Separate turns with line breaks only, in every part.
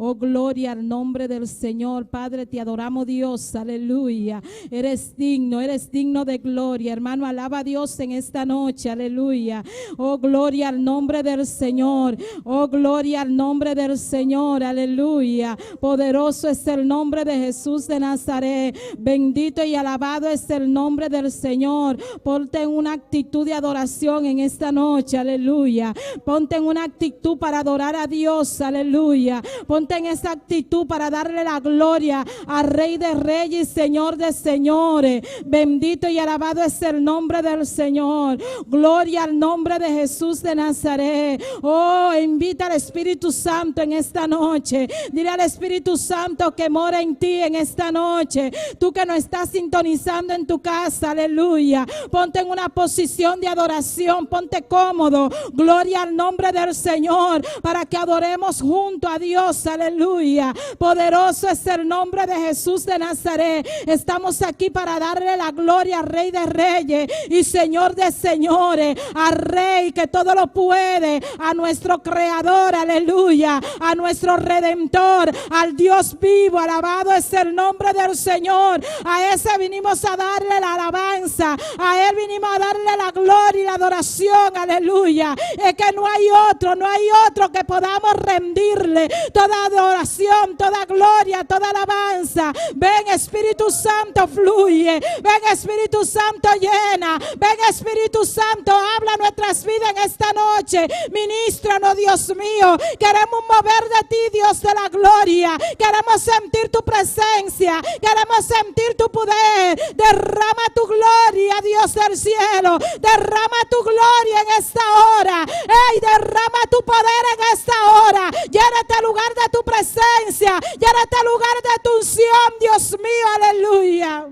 Oh, gloria al nombre del Señor. Padre, te adoramos Dios. Aleluya. Eres digno de gloria. Hermano, alaba a Dios en esta noche. Aleluya. Oh, gloria al nombre del Señor. Oh, gloria al nombre del Señor. Aleluya. Poderoso es el nombre de Jesús de Nazaret. Bendito y alabado es el nombre del Señor. Ponte en una actitud de adoración en esta noche. Aleluya. Ponte en una actitud para adorar a Dios. Aleluya. Ponte en esa actitud para darle la gloria al Rey de Reyes y Señor de Señores. Bendito y alabado es el nombre del Señor. Gloria al nombre de Jesús de Nazaret. Oh, invita al Espíritu Santo en esta noche. Dile al Espíritu Santo que mora en ti en esta noche. Tú que no estás sintonizando en tu casa, aleluya. Ponte en una posición de adoración. Ponte cómodo. Gloria al nombre del Señor para que adoremos junto a Dios. Aleluya. Poderoso es el nombre de Jesús de Nazaret. Estamos aquí para darle la gloria al Rey de Reyes y Señor de Señores, al Rey que todo lo puede, a nuestro Creador, aleluya, a nuestro Redentor, al Dios vivo. Alabado es el nombre del Señor. A ese vinimos a darle la alabanza, a Él vinimos a darle la gloria y la adoración, aleluya. Es que no hay otro, no hay otro que podamos rendirle toda adoración, toda gloria, toda alabanza. Ven Espíritu Santo, fluye. Ven Espíritu Santo, llena. Ven Espíritu Santo, habla nuestras vidas en esta noche. Ministranos, Dios mío. Queremos mover de ti, Dios de la gloria. Queremos sentir tu presencia. Queremos sentir tu poder. Derrama tu gloria, Dios del cielo. Derrama tu gloria en esta hora. Ey, derrama tu poder en esta hora. Llena este lugar de tu presencia. Llena este lugar de tu unción, Dios mío. Aleluya.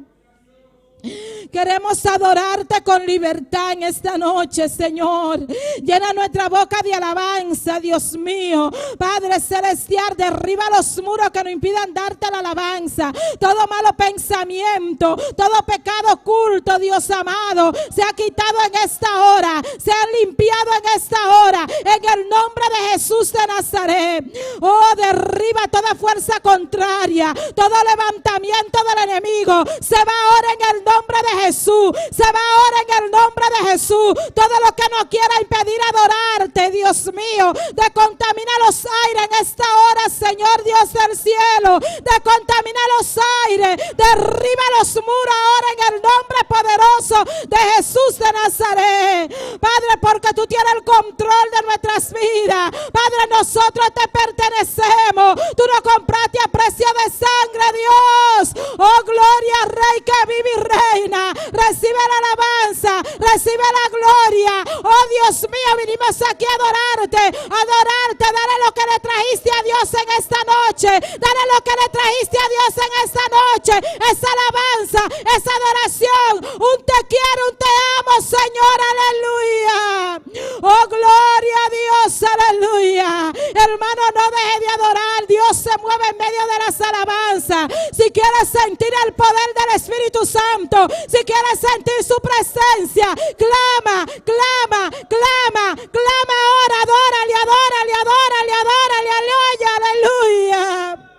Queremos adorarte con libertad en esta noche, Señor. Llena nuestra boca de alabanza, Dios mío. Padre Celestial, derriba los muros que nos impidan darte la alabanza. Todo malo pensamiento, todo pecado oculto, Dios amado, se ha quitado en esta hora. Se ha limpiado en esta hora. En el nombre de Jesús de Nazaret. Oh, derriba toda fuerza contraria, todo levantamiento del enemigo. Se va ahora en el nombre de Jesús. Se va ahora en el nombre de Jesús. Todo lo que nos quiera impedir adorarte, Dios mío, de contaminar los aires en esta hora, Señor Dios del cielo, de contaminar los aires, derriba los muros ahora en el nombre poderoso de Jesús de Nazaret. Padre, porque tú tienes el control de nuestras vidas. Padre, nosotros te pertenecemos. Tú nos compraste a precio de sangre, Dios. Oh, gloria, Rey que vive y reina. Recibe la alabanza, recibe la gloria. Oh Dios mío, vinimos aquí a adorarte, adorarte. Dale lo que le trajiste a Dios en esta noche. Dale lo que le trajiste a Dios en esta noche. Esa alabanza, esa adoración. Un te quiero, un te amo, Señor, aleluya. Oh, gloria a Dios, aleluya. Hermano, no deje de adorar. Dios se mueve en medio de las alabanzas. Si quieres sentir el poder del Espíritu Santo, si quieres sentir su presencia, clama, clama, clama, clama ahora, adórale, adórale, adórale, adórale, aleluya, aleluya.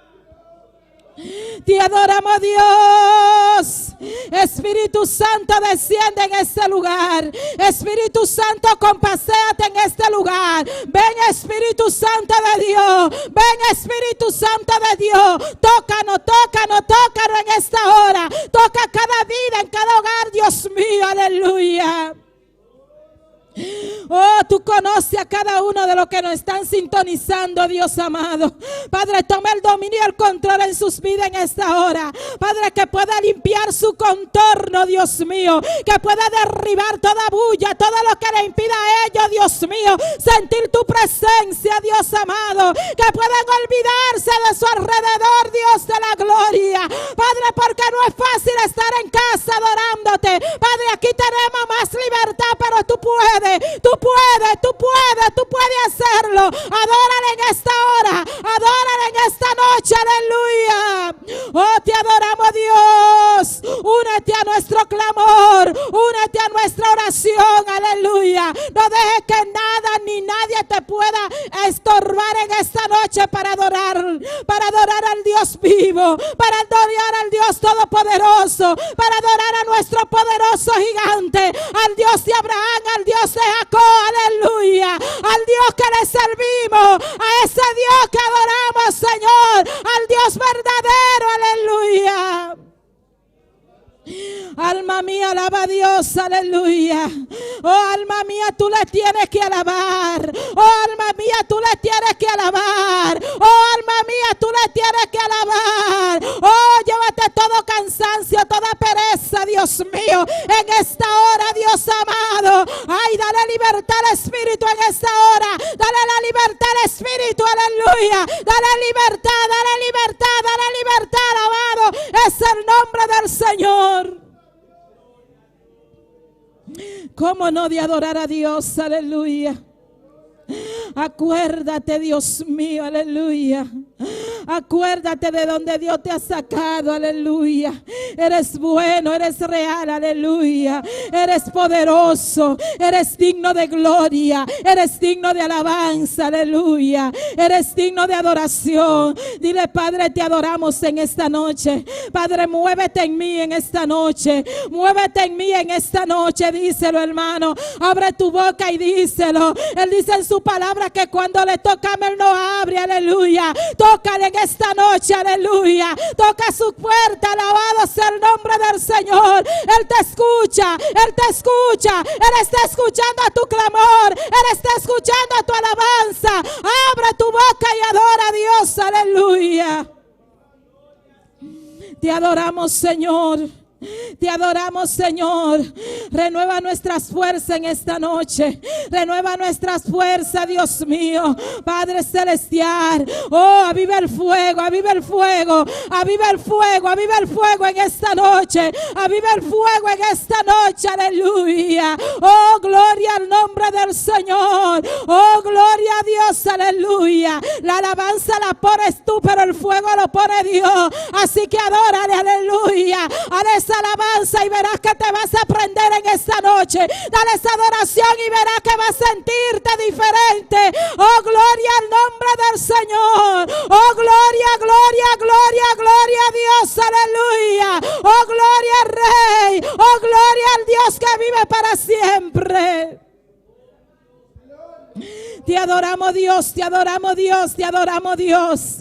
Te adoramos, Dios. Espíritu Santo, desciende en este lugar. Espíritu Santo, compaséate en este lugar. Ven, Espíritu Santo de Dios. Ven, Espíritu Santo de Dios. Tócanos, tócanos, tócanos en esta hora. Toca cada vida, en cada hogar, Dios mío. Aleluya. Oh, tú conoces a cada uno de los que nos están sintonizando, Dios amado. Padre, toma el dominio y el control en sus vidas en esta hora. Padre, que pueda limpiar su contorno, Dios mío. Que pueda derribar toda bulla, todo lo que le impida a ellos, Dios mío, sentir tu presencia, Dios amado. Que puedan olvidarse de su alrededor, Dios de la gloria. Padre, porque no es fácil estar en casa adorándote. Padre, aquí tenemos más libertad, pero tú puedes. Tú puedes, tú puedes, tú puedes hacerlo. Adórale en esta hora, adórale en esta noche, aleluya. Oh, te adoramos, Dios. Únete a nuestro clamor, únete a nuestra oración, aleluya. No dejes que nada ni nadie te pueda estorbar en esta noche para adorar, para Dios vivo, para adorar al Dios todopoderoso, para adorar a nuestro poderoso gigante, al Dios de Abraham, al Dios de Jacob, aleluya, al Dios que le servimos, a ese Dios que adoramos, Señor, al Dios verdadero, aleluya. Alma mía, alaba a Dios, aleluya. Oh, alma mía, tú le tienes que alabar. Oh, alma mía, tú le tienes que alabar. Oh, alma mía, tú le tienes que alabar. Oh, llévate todo cansancio, toda pereza, Dios mío. En esta hora, Dios amado. Ay, dale libertad al Espíritu en esta hora. Dale la libertad al Espíritu, aleluya. Dale libertad, dale libertad, dale libertad, alabado. Es el nombre del Señor. ¿Cómo no de adorar a Dios? Aleluya. Acuérdate, Dios mío, aleluya. Acuérdate de donde Dios te ha sacado, aleluya. Eres bueno, eres real, aleluya. Eres poderoso, eres digno de gloria, eres digno de alabanza, aleluya. Eres digno de adoración. Dile, Padre, te adoramos en esta noche. Padre, muévete en mí en esta noche. Muévete en mí en esta noche, díselo, hermano. Abre tu boca y díselo. Él dice en su palabra que cuando le toca, Él no abre, aleluya. Tócale en esta noche, aleluya. Toca su puerta, alabado sea el nombre del Señor. Él te escucha, Él te escucha. Él está escuchando a tu clamor, Él está escuchando a tu alabanza. Abre tu boca y adora a Dios, aleluya. Te adoramos, Señor. Te adoramos, Señor. Renueva nuestras fuerzas en esta noche. Renueva nuestras fuerzas, Dios mío. Padre celestial. Oh, aviva el fuego, aviva el fuego, aviva el fuego, aviva el fuego en esta noche. Aviva el fuego en esta noche. Aleluya. Oh, gloria al nombre del Señor. Oh, gloria a Dios. Aleluya. La alabanza la pones tú, pero el fuego lo pone Dios. Así que adórale, aleluya. Esa alabanza y verás que te vas a prender en esta noche. Dale esa adoración y verás que vas a sentirte diferente. Oh, gloria al nombre del Señor. Oh, gloria, gloria, gloria, gloria a Dios. Aleluya. Oh, gloria al Rey. Oh, gloria al Dios que vive para siempre. Te adoramos, Dios, te adoramos, Dios, te adoramos, Dios.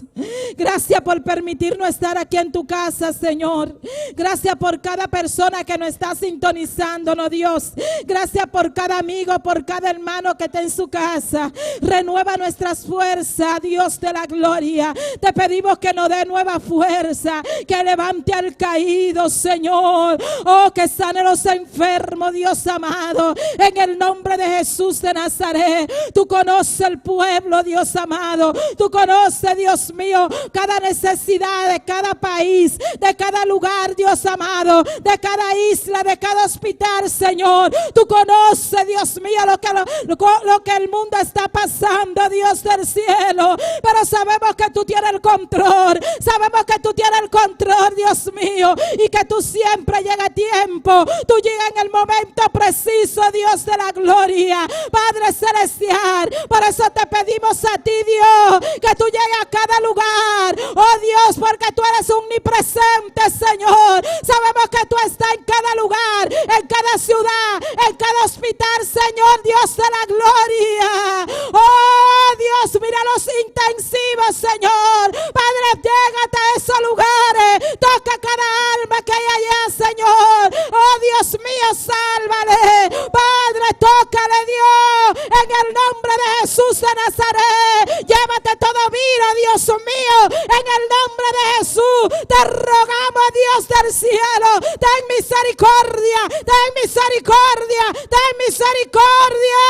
Gracias por permitirnos estar aquí en tu casa, Señor. Gracias por cada persona que nos está sintonizando, Dios. Gracias por cada amigo, por cada hermano que está en su casa. Renueva nuestras fuerzas, Dios de la gloria. Te pedimos que nos dé nueva fuerza, que levante al caído, Señor. Oh, que sane los enfermos, Dios amado. En el nombre de Jesús de Nazaret. Tú conoces el pueblo, Dios amado. Tú conoces, Dios mío, cada necesidad de cada país, de cada lugar, Dios amado, de cada isla, de cada hospital, Señor. Tú conoces, Dios mío, lo que el mundo está pasando, Dios del cielo. Pero sabemos que tú tienes el control. Sabemos que tú tienes el control, Dios mío, y que tú siempre llegas a tiempo. Tú llegas en el momento preciso, Dios de la gloria, Padre celestial. Por eso te pedimos a ti, Dios, que tú llegues a cada lugar. Oh Dios, porque tú eres omnipresente, Señor. Sabemos que tú estás en cada lugar, en cada ciudad, en cada hospital, Señor, Dios de la gloria. Oh Dios, mira los intensivos, Señor. Padre, llégate a esos lugares. Toca cada alma que hay allá, Señor. Oh Dios mío, sálvale. Padre, tócale, Dios, en el nombre de Jesús de Nazaret. Llévate todo vida, Dios mío, en el nombre de Jesús. Te rogamos, Dios del cielo, ten misericordia, ten misericordia, ten misericordia.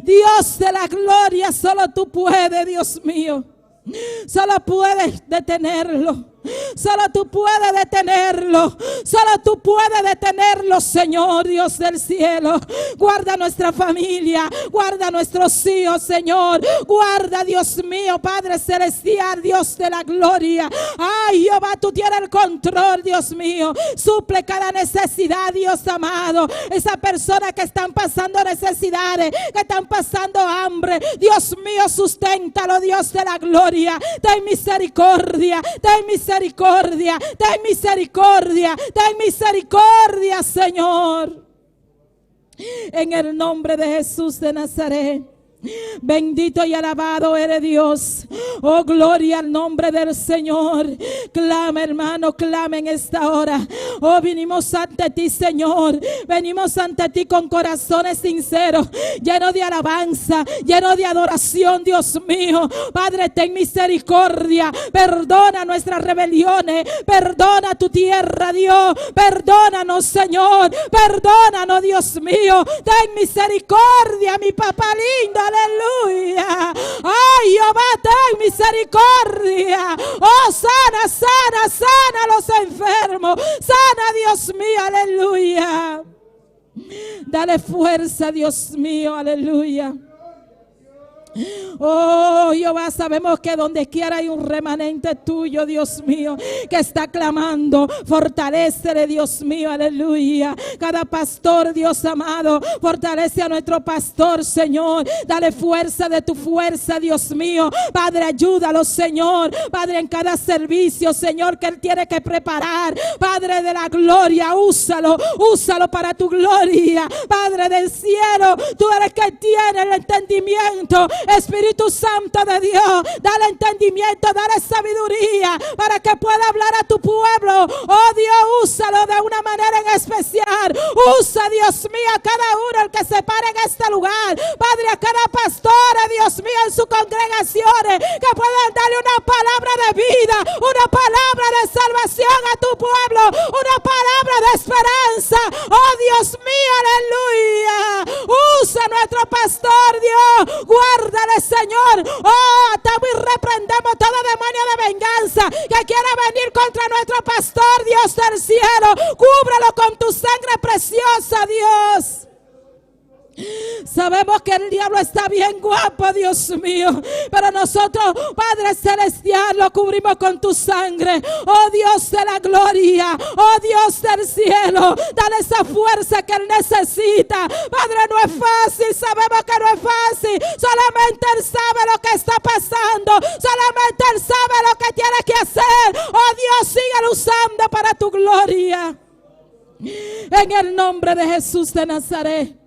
Dios de la gloria, solo tú puedes, Dios mío. Solo puedes detenerlo. Solo tú puedes detenerlo. Solo tú puedes detenerlo, Señor, Dios del cielo. Guarda nuestra familia. Guarda nuestros hijos, Señor. Guarda, Dios mío, Padre celestial, Dios de la gloria. Ay, Jehová, tú tienes el control, Dios mío. Suple cada necesidad, Dios amado. Esa persona que están pasando necesidades, que están pasando hambre. Dios mío, susténtalo, Dios de la gloria. Ten misericordia, ten misericordia, ten misericordia, ten misericordia, Señor. En el nombre de Jesús de Nazaret. Bendito y alabado eres Dios. Oh, gloria al nombre del Señor. Clama, hermano, clama en esta hora. Oh, vinimos ante ti, Señor. Venimos ante ti con corazones sinceros, llenos de alabanza, llenos de adoración, Dios mío. Padre, ten misericordia. Perdona nuestras rebeliones. Perdona tu tierra, Dios. Perdónanos, Señor. Perdónanos, Dios mío. Ten misericordia, mi papá lindo. Aleluya. Ay, Jehová, ten misericordia. Oh, sana, sana, sana a los enfermos. Sana, Dios mío, aleluya. Dale fuerza, Dios mío, aleluya. Oh, Jehová, sabemos que donde quiera hay un remanente tuyo, Dios mío, que está clamando. Fortalécele, Dios mío, aleluya. Cada pastor, Dios amado, fortalece a nuestro pastor, Señor. Dale fuerza de tu fuerza, Dios mío. Padre, ayúdalo, Señor. Padre, en cada servicio, Señor, que él tiene que preparar. Padre de la gloria, úsalo, úsalo para tu gloria. Padre del cielo, tú eres que tiene el entendimiento. Espíritu Santo de Dios, dale entendimiento, dale sabiduría para que pueda hablar a tu pueblo. Oh Dios, úsalo de una manera en especial. Usa, Dios mío, a cada uno el que se pare en este lugar. Padre, a cada pastor, Dios mío, en sus congregaciones, que puedan darle una palabra de vida, una palabra de salvación a tu pueblo, una palabra de esperanza. Oh Dios mío, aleluya. Usa nuestro pastor, Dios. Guárdale, Señor. Oh, atamos y reprendemos todo demonio de venganza que quiera venir contra nuestro pastor, Dios del cielo. Cúbrelo con tu sangre preciosa, Dios. Sabemos que el diablo está bien guapo, Dios mío. Pero nosotros, Padre Celestial, lo cubrimos con tu sangre. Oh Dios de la gloria, oh Dios del cielo, dale esa fuerza que él necesita. Padre, no es fácil, sabemos que no es fácil. Solamente él sabe lo que está pasando. Solamente él sabe lo que tiene que hacer. Oh Dios, síguelo usando para tu gloria. En el nombre de Jesús de Nazaret.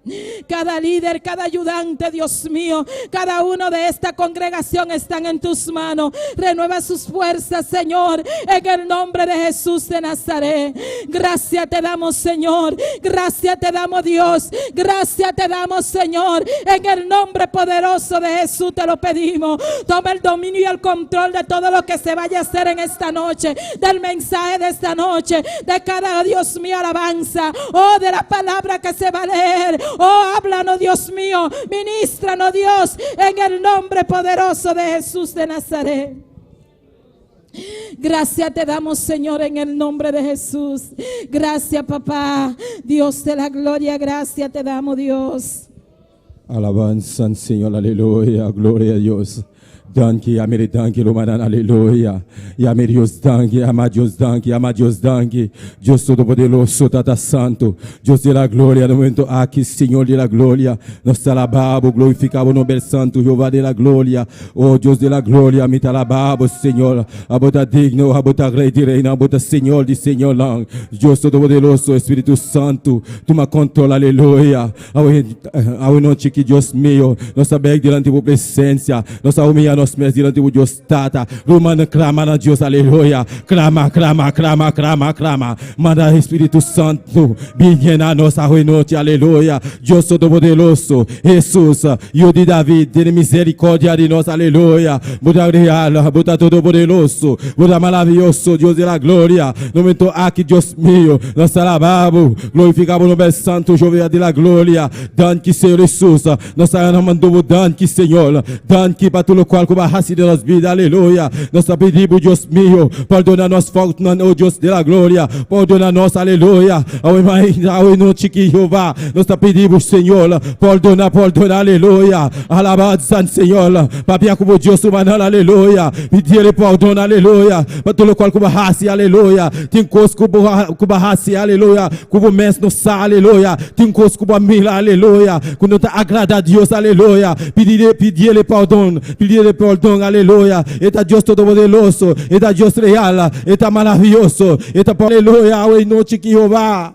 Cada líder, cada ayudante, Dios mío, cada uno de esta congregación están en tus manos. Renueva sus fuerzas, Señor, en el nombre de Jesús de Nazaret. Gracias te damos, Señor. Gracias te damos, Dios. Gracias te damos, Señor. En el nombre poderoso de Jesús te lo pedimos. Toma el dominio y el control de todo lo que se vaya a hacer en esta noche, del mensaje de esta noche, de cada Dios mío alabanza, oh, de la palabra que se va a leer. Oh, háblanos, Dios mío. Ministranos, Dios, en el nombre poderoso de Jesús de Nazaret. Gracias te damos, Señor, en el nombre de Jesús. Gracias, papá. Dios de la gloria, gracias te damos, Dios.
Alabanza al Señor, aleluya, gloria a Dios. Danki, amere danki, rumannan, aleluya. Yama Dios danki, yama Dios danki, yama Dios danki. Dios Todopoderoso, Tata Santo, Dios di la gloria, na momento aki, Señor di la gloria, nos ta alabá, glorifiká bo nòmber santu, Jehová di la gloria. Oh Dios di la gloria, mi ta alabá, Señor. Abo ta digno, abo ta Rei di reinan, abo ta Señor di señornan. Dios Todopoderoso, Spiritu Santu, tuma kontrol, aleluya. Awe nochi ku Dios mio, nos ta dilanti di presensia, nos ta humiliá nos mes dilanti di Dios Tata. Ruman, klama na Dios, aleluya. Klama, klama, klama, klama, klama. Manda Spiritu Santu, bin na nos awe nochi, aleluya. Dios Todopoderoso, Hesus, Yu di David, tene miserikòrdia di nos, aleluya. Bo ta real, bo ta todopoderoso, bo ta maravioso, Dios di la gloria. Na momento aki, Dios mio, nos ta alabá, glorifiká bo nòmber santu, Jehová di la gloria. Danki, Señor Hesus. Nos ta yamando, danki, Señor. Danki pa tur loke lokual ku bo a hasi den nos bida, aleluya. Nos ta pidi bo, Dios mio, pordona nos foutnan, o Dios di la gloria, pordona nos, aleluya. Awe mainta, awe nochi ki, Jehová, nos ta pidi bo, Señor, pordona, pordona, aleluya. Alabansa, Señor, papia ku bo Dios rumannan, aleluya. Pidiele pordon, aleluya, pa tur lokual ku bo a hasi, aleluya. Tin kos ku bo ku bo a hasi, aleluya, ku bo mes no sa, aleluya. Tin kos ku bo a mira, aleluya, ku no ta agrada Dios, aleluya. Pidile, pidiele pordon, pidiele pordon, aleluya. E ta Dios Todopoderoso, e ta Dios real, e ta maravioso, e ta, aleluya, awe nochi ki Jehová.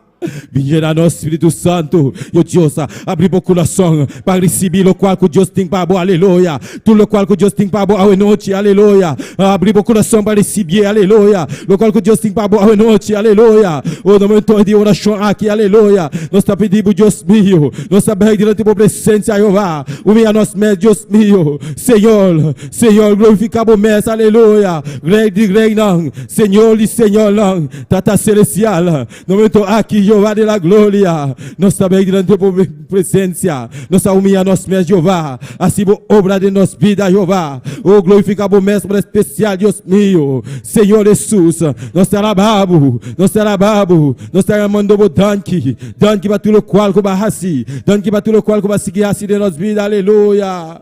Bin yena nos, Spiritu Santu. Yo Dios, abri bo kurason pa risibí lokual ku Dios tin pa bo, aleluya. Tur lokual ku Dios tin pa bo awe nochi, aleluya. Abri bo kurason pa risibié, aleluya. Lokual ku Dios tin pa bo awe nochi, aleluya. O na momento di orashon aki, aleluya, nos ta pidi bo, Dios mio, nos ta bèk dilanti bo presensia, Jehová. Humia nos mes, Dios mio. Señor, Señor, glorifiká bo mes, aleluya. Rei di reinan, Señor di señornan, Tata Selestial. Na momento aki, Jehová di la gloria, nos ta bèk dilanti bo presensia. Nos ta humia nos mes, Jehová. Hasi bo obra den nos bida, Jehová. O glorifiká bo mes manera spesial, Dios mio. Señor Hesus, nos ta alabá bo, nos ta alabá bo, nos ta manda bo danki. Danki pa tur lokual ku bo a hasi. Danki pa tur lokual ku bo a sigui hasi den nos bida. Aleluya!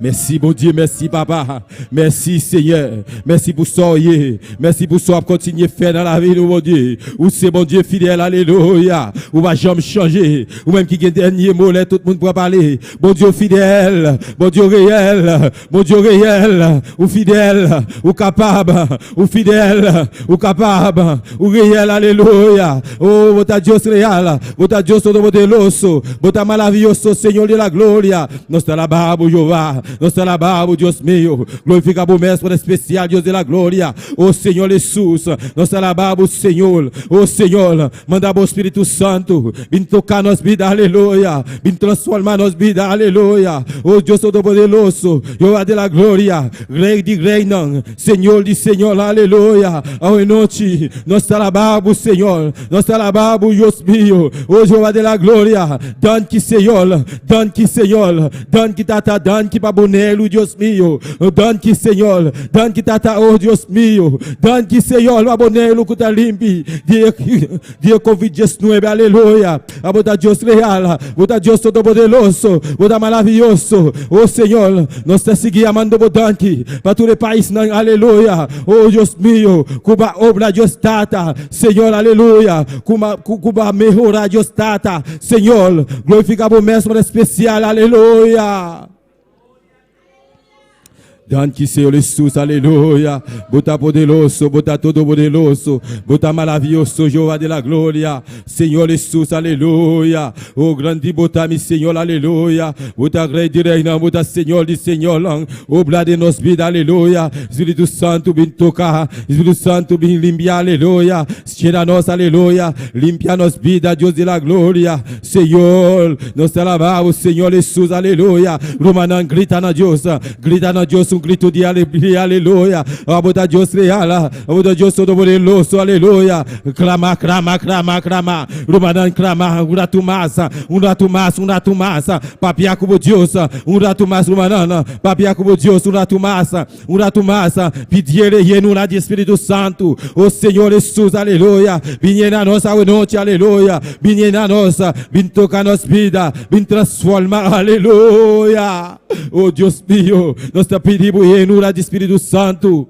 Mèsi Bondye, mèsi papa, mèsi Senyè, mèsi pou sa w ye, mèsi pou sa w ap kontinye fè nan lavi nou Bondye. Ou se Bondye fidèl alelouya, ou pa janm chanje, ou menm ki gen dènye mo lè tout moun pran pale. Bondye w fidèl, Bondye w reyèl, Bondye w reyèl, ou fidèl, ou kapab, ou fidèl, ou kapab, ou reyèl alelouya. Oh, bo ta Dios real, bo ta Dios todopoderoso, bo ta maravioso, Señor de la gloria. Nos ta alabá bo, Jehová, nos ta alabá bo, Dios mio. Glorifica bo mes por especial, Dios de la gloria. Oh Señor Jesús, nos ta alabá bo, Señor. Oh Señor, manda bo Spiritu Santu, bin toca nos bida, aleluya. Bin transforma nos bida, aleluya. Oh Dios todopoderoso, Jehová de la gloria, Rey di reynan, Señor di señor, aleluya. Awe nochi, nos ta alabá bo, Señor. Nos ta alabá bo, Dios mio. Oh Jehová de la gloria, danki, Señor. Danki, Señor. Danki, Tata. Danki pa Boneiru, Dios mio. Danki, Señor. Danki, Tata. Oh, Dios mio. Danki, Señor, pa Boneiru ku ta limpi di di e COVID-19. Aleluya. Abo ta Dios real. Bo ta Dios todopoderoso. Bo ta maravioso. Oh, Señor, nos ta sigui yamando bo danki pa tur e paisnan. Aleluya. Oh, Dios mio, ku bo a obra, Dios Tata. Señor, aleluya. Ku ku bo a mehorá, Dios Tata. Señor, glorifica bo mes manera especial, aleluya. Danki, Señor Jesús, aleluya. Bo ta poderoso, bo ta todopoderoso, bo ta maravioso, Jehová de la gloria. Señor Jesús, aleluya. Oh, grandi bo ta, mi Señor, aleluya. Bo ta Rey di reinan, bo ta Señor di señornan. Obra den nos bida, aleluya. Spiritu Santu, bin toca. Spiritu Santu, bin limpia, aleluya. Yena nos, aleluya. Limpia nos bida, Dios di la gloria. Señor, nos ta alabá bo, Señor Jesús, aleluya. Rumannan, grita na Dios, grita na Dios un grito di alegria, aleluya. Abo ta Dios real, abo ta Dios todopoderoso, aleluya. Klama, klama, klama, klama. Rumannan, klama un ratu mas, un ratu mas, un ratu mas. Papia ku bo Dios, un ratu mas, rumannan. Papia ku bo Dios, un ratu mas. Un ratu mas, pidiele yenura di Spiritu Santu. O Señor Hesus, aleluya. Bin yena nos awe nochi, aleluya. Bin yena nos, bin toka nos bida, bin transforma, aleluya. O Dios mio, nos ta pidi bo yenura di Spiritu Santu.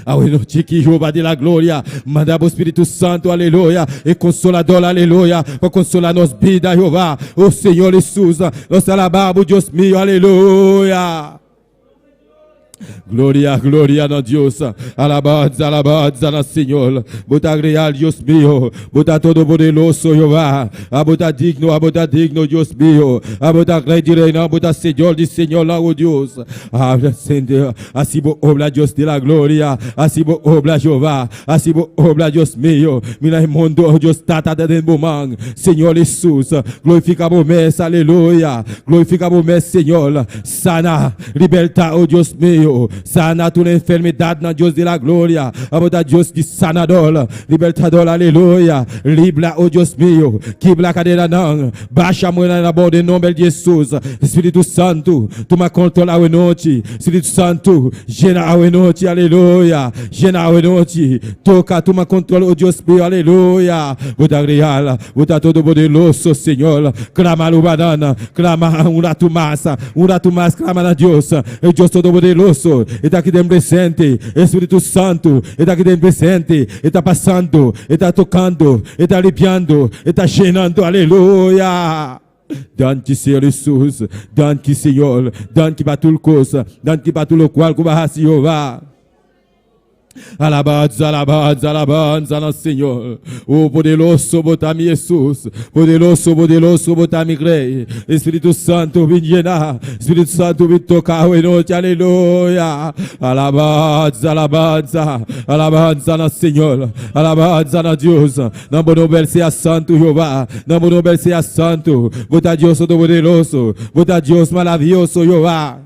Awe nochi ki Jehová di la gloria manda bo Spiritu Santu, aleluya, e Consolador, aleluya, pa consola nos bida, Jehová. O Señor Hesus, nos ta alabá bo, Dios mio, aleluya. Gloria, gloria na Dios. Alabanza, alabanza na Señor. Bo ta real, Dios mio. Bo ta todopoderoso, Jehová. Abo ta digno, abo ta digno, Dios mio. Abo ta Rey di reinan, bo ta Señor di señornan, oh Dios. Hasi bo obra, Dios di la gloria. Hasi bo obra, Jehová. Hasi bo obra, Dios mio. Mira e mundo, oh Dios Tata, ta den bo man. Señor Hesus, glorifica bo mes, aleluya. Glorifica bo mes, Señor. Sana, liberta, oh Dios mio. Sana tur enfermedadnan, Dios di la gloria. Abo ta Dios di sanador, libertador, aleluya. Libra, o Dios mio, kibra kadenanan, basha murayanan abou den nomber di Jesus. Spiritu Santu, tuma control awe nochi. Spiritu Santu, yena awe nochi, aleluya. Yena awe nochi. Toka, tuma control, o Dios mio, aleluya. Bo ta real, Bo ta todopoderoso, Señor. Clama rumannan, clama un ratu mas, un ratu mas clama na Dios, e Dios todopoderoso. E ta aki den presente, e Spiritu Santu, e ta aki den presente, e ta pasando, e ta tocando, e ta limpiando, e ta yenando. Aleluya! Danki, Señor Jesus. Danki, Señor. Danki pa tur cos. Danki pa tur locual cu bo a haci, Jehová. Alabanza, alabanza, alabanza na Señor. Oh, poderoso bo ta mi Jesús. Poderoso, poderoso bo ta mi Rey. Espíritu Santo, bin llena. Espíritu Santo, bin toca awe noche. Aleluya. Alabanza, alabanza, alabanza na Señor. Alabanza na Dios. Na bo nomber sea santo, Jehová. Na bo nomber sea santo. Bo ta Dios todopoderoso. Bo ta Dios maravilloso, Jehová.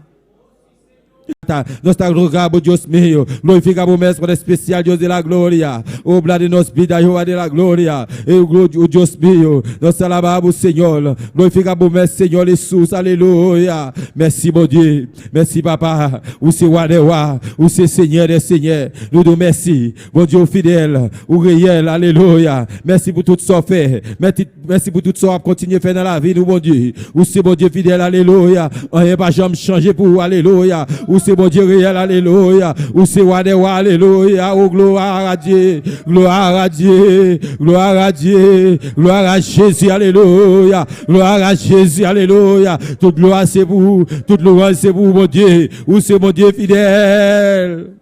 Nos ta roga bo, Dios mio, glorifica bo mes por especial, Dios de la gloria. Obra den nos bida, Jehová de la gloria. O Dios mio, nos ta alaba bo, Señor. Glorifica bo mes, Señor Jesus. Aleluya. Mèsi, Bondye. Mèsi, Papa. Ou se Wa dè wa. Ou se Senyè dè senyè. Nou di w mèsi. Bondye ou fidèl, ou reyèl. Aleluya. Mèsi pou tout sa w fè. Mèsi pou tout sa w ap kontinye fè nan lavi nou Bondye. Ou se Bondye fidèl alelouya. Anyen pa janm chanje pou ou alelouya. Ou se Bondye reyèl alelouya. Ou se wa dè wa alelouya. O glwa a Dye, glwa a Dye, glwa a Dye, glwa a Jezi alelouya. Glwa a Jezi alelouya. Tout glwa se pou ou, tout louwanj se pou ou Bondye. Ou se Bondye fidèl.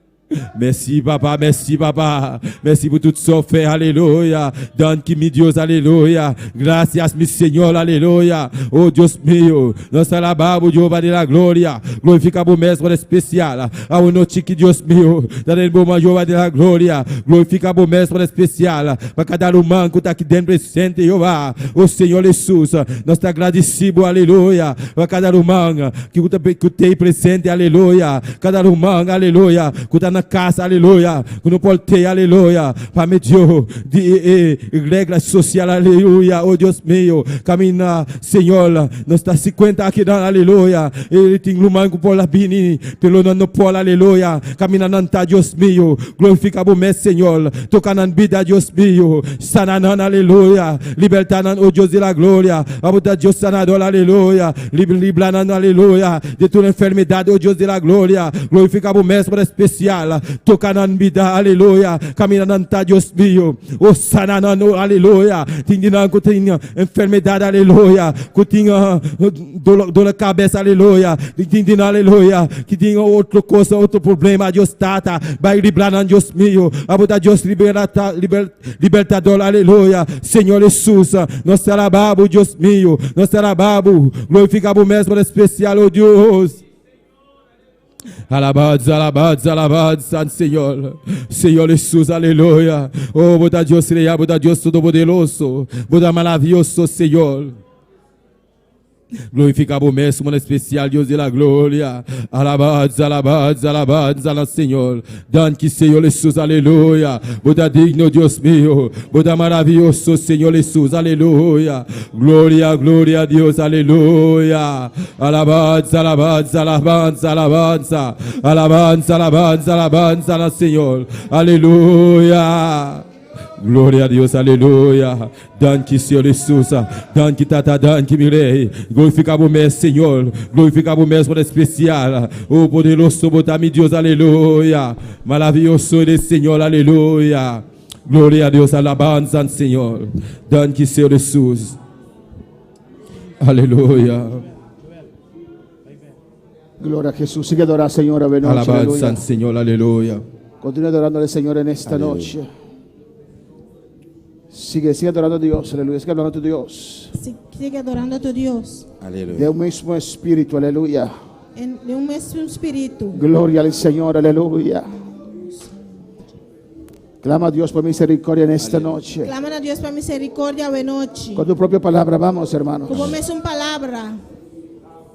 Mèsi papa mèsi papa mèsi pou tout sa w fè alelouya danki mi Dios alelouya gracias mi señor alelouya oh Dios mio nos ta alaba bo Jehová de la gloria glorifica bo mes por especial awe nochi ki Dios mio ta den bo man Jehová de la gloria glorifica bo mes por especial pa cada ruman cu ta aki den presente Jehová oh señor Jesus nos ta agradeci bo alelouya pa cada ruman Ki ku ta ku tei presente, aleluya. Kada ruman, aleluya, ku ta na kas, aleluya, ku no por tei, aleluya, pa medio di e e regla sosial, aleluya. O Dios mio, kaminda, Señor, nos ta hasi kuenta akinan, aleluya. E tin ruman ku por a bini, pero nan no por, aleluya. Kaminda nan ta, Dios mio, glorifica bo mes, Señor. Toka nan bida, Dios mio. Sana nan, aleluya. Liberta nan, o Dios di la gloria. Abo ta Dios sanador, aleluya. Libra nan, aleluya, di tur enfermedad, o Dios di la gloria. Glorifica bo mes por especial. Toca nan bida, aleluya. Camina nan ta, Dios mio. O sana nan, o aleluya. Tin di nan cu tin enfermedad, aleluya. Cu tin dolor, dolor cabeza, aleluya. Tin di nan, aleluya, ki tin otro cosa, otro problema, Dios Tata. Bay libra nan, Dios mio. Abo ta Dios liberata, liber, Libertador, aleluya. Señor Jesús, nos ta alaba bo, Dios mío. Nos ta alaba bo. Glorifica bo mes por especial, oh Dios. Alabanza, alabanza, alabanza, Señor. Señor Jesús, aleluya. Oh, bo ta Dios real, bo ta Dios todopoderoso. Bo ta maravilloso, Señor. Glorifica bo mes un especial Dios de la gloria. Alabanza, alabanza, alabanza al Señor. Danki Señor Jesús, aleluya. Bo ta digno, Dios mío. Bo ta maravilloso, Señor Jesús, aleluya. Gloria, gloria a Dios, aleluya. Alabanza, alabanza, alabanza, alabanza. Alabanza, alabanza, alabanza al Señor. Aleluya. Gloria a Dios, aleluya. Danki, Señor Jesús. Danki, Tata, danki, mi Rey. Glorifica bo mes, Señor. Glorifica bo mes por especial. Oh, poderoso bo ta mi Dios, aleluya. Maravilloso eres, Señor, aleluya. Gloria a Dios, alabanza al Señor. Danki, Señor Jesús. Aleluya.
Gloria a Jesús. Sigue adorando, Señor, a noche.
Alabanza
Aleluya.
al Señor, aleluya.
Continúa adorando al Señor en esta noche. Sigue, sigue adorando a Dios, aleluya. Sigue adorando a tu Dios.
Sigue adorando a tu Dios.
Aleluya.
De un mismo espíritu, aleluya.
En, de un mismo espíritu.
Gloria al Señor, aleluya. Clama a Dios por misericordia en esta noche.
Clama na Dios pa misericordia awe nochi.
Con tu propia palabra, vamos, hermanos.
Ku bo mesun palabra.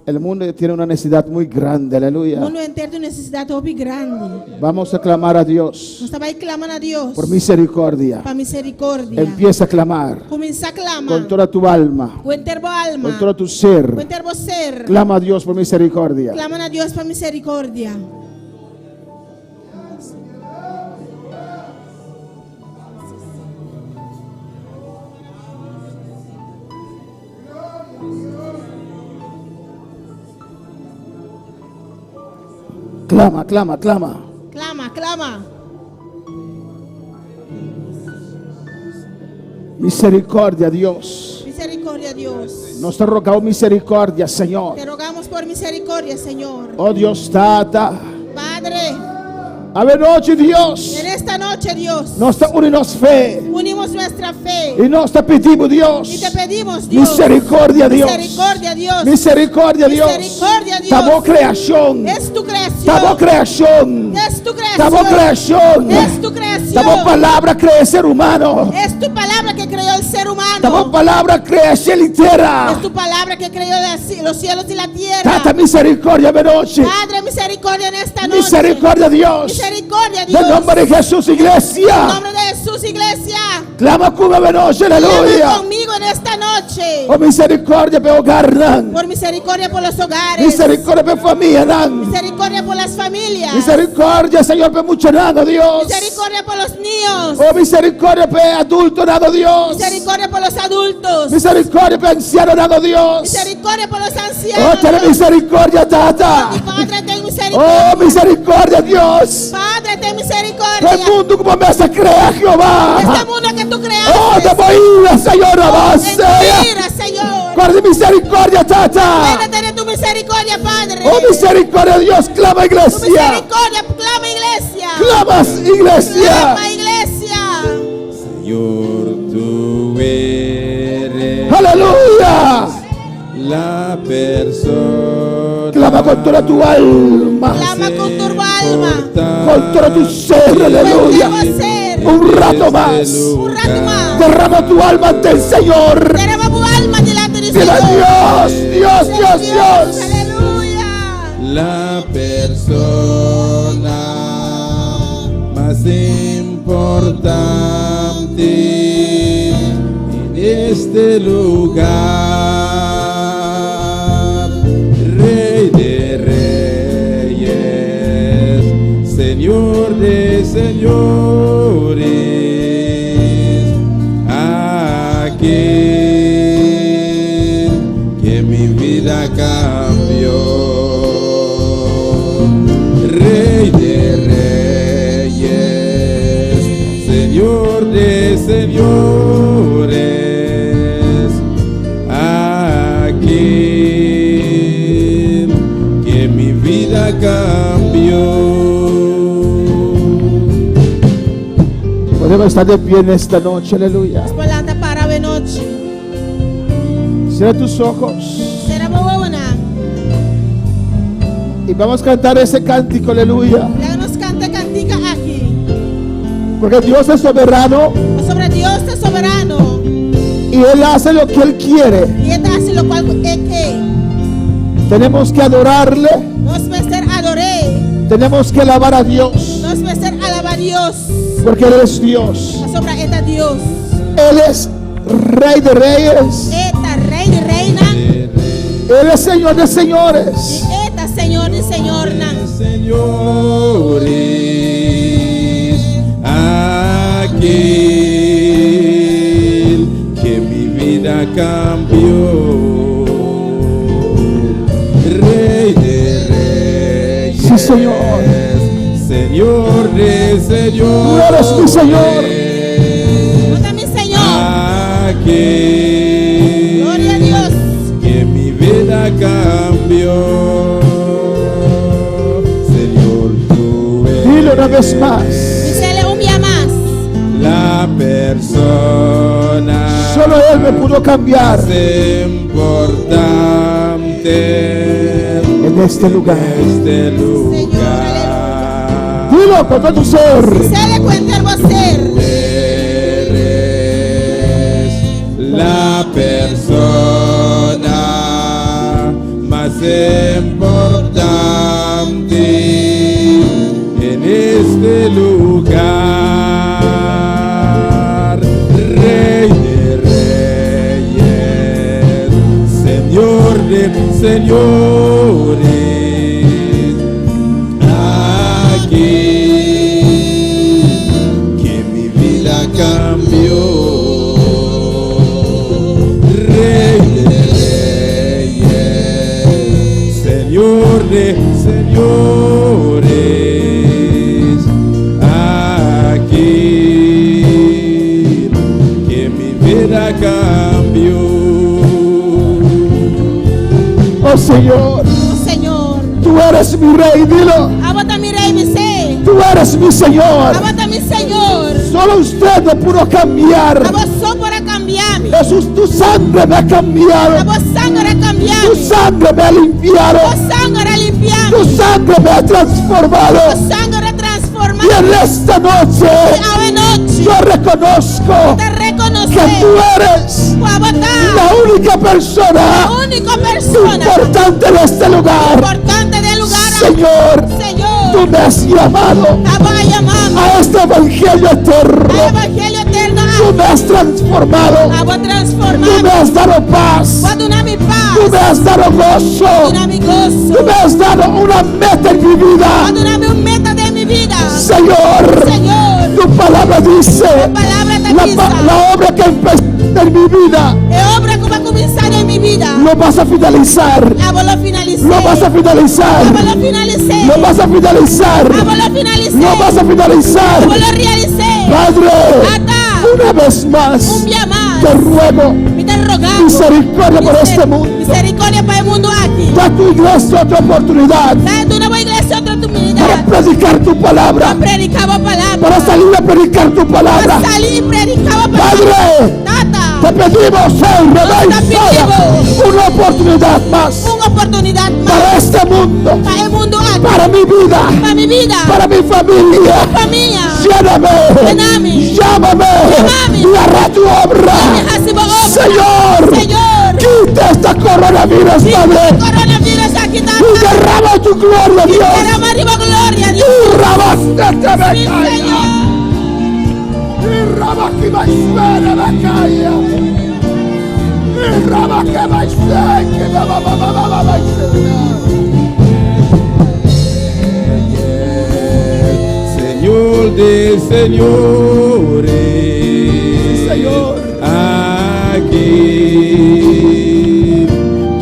El mundo tiene una necesidad muy grande, aleluya.
Mundu henter tin un nesesidat hopi grandi.
Vamos a clamar a Dios
Nos ta bai klama na Dios
por misericordia.
pa miserikordia.
Empieza a clamar
Kuminsá klama
con toda tu alma,
ku henter bo alma,
con todo tu
ku
ser.
henter bo ser.
Clama a Dios por misericordia.
Klama na Dios pa miserikordia.
Clama, clama, clama.
Klama, klama.
Misericordia, Dios.
Miserikordia, Dios.
Nos ta roga misericordia, Señor.
Te rogamos por misericordia, Señor.
Oh Dios, Tata.
Padre,
Awe nochi, Dios.
en esta noche, Dios,
Nos ta uni nos fe.
unimos nuestra fe
I nos ta pidi, Dios.
y te pedimos, Dios,
Misericordia, Dios.
Misericordia, Dios.
Misericordia, Dios.
Misericordia, Dios.
Ta bo creacion.
Es tu creación.
Ta bo creacion.
Es tu creación.
Ta bo creacion.
Es tu creación.
Ta bo palabra a crea ser humano.
Es tu palabra que creó el ser humano.
Ta bo palabra a crea cielo y tierra.
Es tu palabra que creó los cielos y la tierra.
Tata misericordia awe nochi.
Padre, misericordia en esta noche.
Misericordia, Dios.
Misericordia, Dios.
En nomber di Jesus, iglesia.
En nombre de Jesús, iglesia.
Clama cu mi awe nochi, aleluya.
Clama conmigo en esta noche.
Oh misericordia pa hogarnan.
Por misericordia por los hogares.
Misericordia pa famianan.
Misericordia por las familias.
Misericordia, Señor, pa muchanan, oh Dios.
Misericordia por los niños.
Oh misericordia pa adultonan, oh Dios.
Misericordia por los adultos.
Misericordia pa ancianonan, oh Dios.
Misericordia por los ancianos.
Oh, ten misericordia, Tata.
Mi Padre, ten misericordia.
Oh, misericordia, Dios.
Padre, ten misericordia.
E mundo cu Bo mes a crea, Jehová.
Este mundo que tú creaste.
Oh, den bo ira, Señor,
Oh, en tu ira, Señor.
Corda misericordia, Tata.
Acuérdate de tu misericordia, Padre.
Oh, misericordia, Dios, clama, iglesia.
Tu misericordia, clama, iglesia.
Clama, iglesia.
Clama, iglesia.
Señor, tú eres.
Aleluya.
La persona.
Clama con toda tu alma.
Clama con tu alma.
Con todo tu ser, aleluya. Un rato más.
Un rato más.
Derrama tu alma ante el Señor.
Derrama tu alma delante del
Dile
Señor.
Dios, Dios, Dios, Dios.
Aleluya.
La persona más importante en este lugar, Rey de Reyes, Señor de Señores, aquel que mi vida cambió. Rey de Reyes, Señor de Señores, aquel que mi vida cambió.
Podemos estar de pie en esta noche, aleluya.
Nos por lanta para awe nochi.
Cierra tus ojos.
Sera bo wowonan.
Y vamos a cantar ese cántico, aleluya.
Laga nos kanta e kantika aki.
Porque Dios es soberano
Pasobra Dios ta soberano.
y Él hace lo que Él quiere.
I E ta hasi lokual E ke.
Tenemos que adorarle.
Nos mester ador'é.
Tenemos que alabar a Dios.
Nos mester alabá Dios.
Porque Él es Dios.
Pasobra E ta Dios.
Él es Rey de Reyes.
E ta Rei di Reinan.
Él es Señor de Señores.
E ta Señor di Señornan.
Señores, aquel que mi vida cambió. Rey de Reyes.
Sí, Señor.
Señor de Señores.
Tú eres mi Señor.
Bo ta mi Señor.
Aquel
Gloria a Dios.
que mi vida cambió. Señor, tú eres
Dilo una vez más.
Bis'é un bia mas.
la persona
Solo Él me pudo cambiar
más importante
en este lugar.
en este lugar.
Dilo con todo tu ser.
Bis'é ku henter bo ser.
Eres la persona más importante en este lugar. Rey de reyes, Señor de señores, aquí que mi vida cambió. Rey de reyes, Señor de señores, aquí que mi vida cambió.
Oh Señor,
Oh Señor.
tú eres mi rey, dilo.
Abo ta mi rei, bis'é.
Tú eres mi Señor.
Abo ta mi Señor.
Solo usted me pudo cambiar.
Abo so por a kambia mi.
Jesús, tu sangre me ha cambiado.
Abo sanger a kambia mi.
Tu sangre me ha limpiado.
Bo sanger a limpia mi.
Tu sangre me ha transformado.
Bo sanger a transformá mi.
Y en esta noche
I awe nochi.
yo reconozco
Mi ta rekonosé.
que tú eres
Ku abo ta.
la única persona
Úniko persona.
importante de este lugar.
Importante den e lugá.
Señor,
Señor.
tú me has llamado
Abo a yama mi.
a este evangelio eterno.
E evangelio eterno.
Tú me has transformado.
Abo a transformá.
Tú me has dado paz.
Bo a duna mi pas.
Tú me has dado gozo.
Duna mi goso.
Tú me has dado una meta en mi vida.
Bo a duna mi un meta den mi bida.
Señor,
Señor.
tu palabra dice,
Palabra ta
la,
bisa.
la obra que empezaste en mi vida,
E obra ku bo a kuminsá den mi bida.
lo vas a finalizar.
Abo lo finalisá.
Lo vas a finalizar.
Abo lo finalisá.
Lo vas a finalizar.
Abo lo finalisá.
Lo vas a finalizar.
Abo lo realisá.
Padre,
Tata.
una vez más,
Un bia mas.
te ruego
Mi ta roga.
misericordia por este mundo.
Miserikòrdia pa e mundu aki.
Da a tu iglesia otra oportunidad
Da duna bo iglesia otro
para
oportunidat.
predicar tu palabra,
Pa prediká bo palabra.
para salir a predicar tu palabra.
Pa sali i prediká bo palabra.
Padre,
Tata.
te pedimos, Rey, una oportunidad más
Un oportunidat mas.
para este mundo,
Pa e mundu aki.
para mi vida,
Pa mi bida.
para mi familia.
Famia.
Lléname,
Yena mi.
llámame
Yama mi.
y hará tu obra.
Hasi bo obra.
Señor,
Señor.
quita esta coronavirus, Padre,
Coronavirus aki
y
Tata.
derrama tu gloria, Dios.
Derama riba bo gloria, Dios.
Y rabaste me
Sí,
calla.
Señor.
Y rabaki me calla. Y rabaki me que va va va va va va
Señor de señores,
Señor.
aquí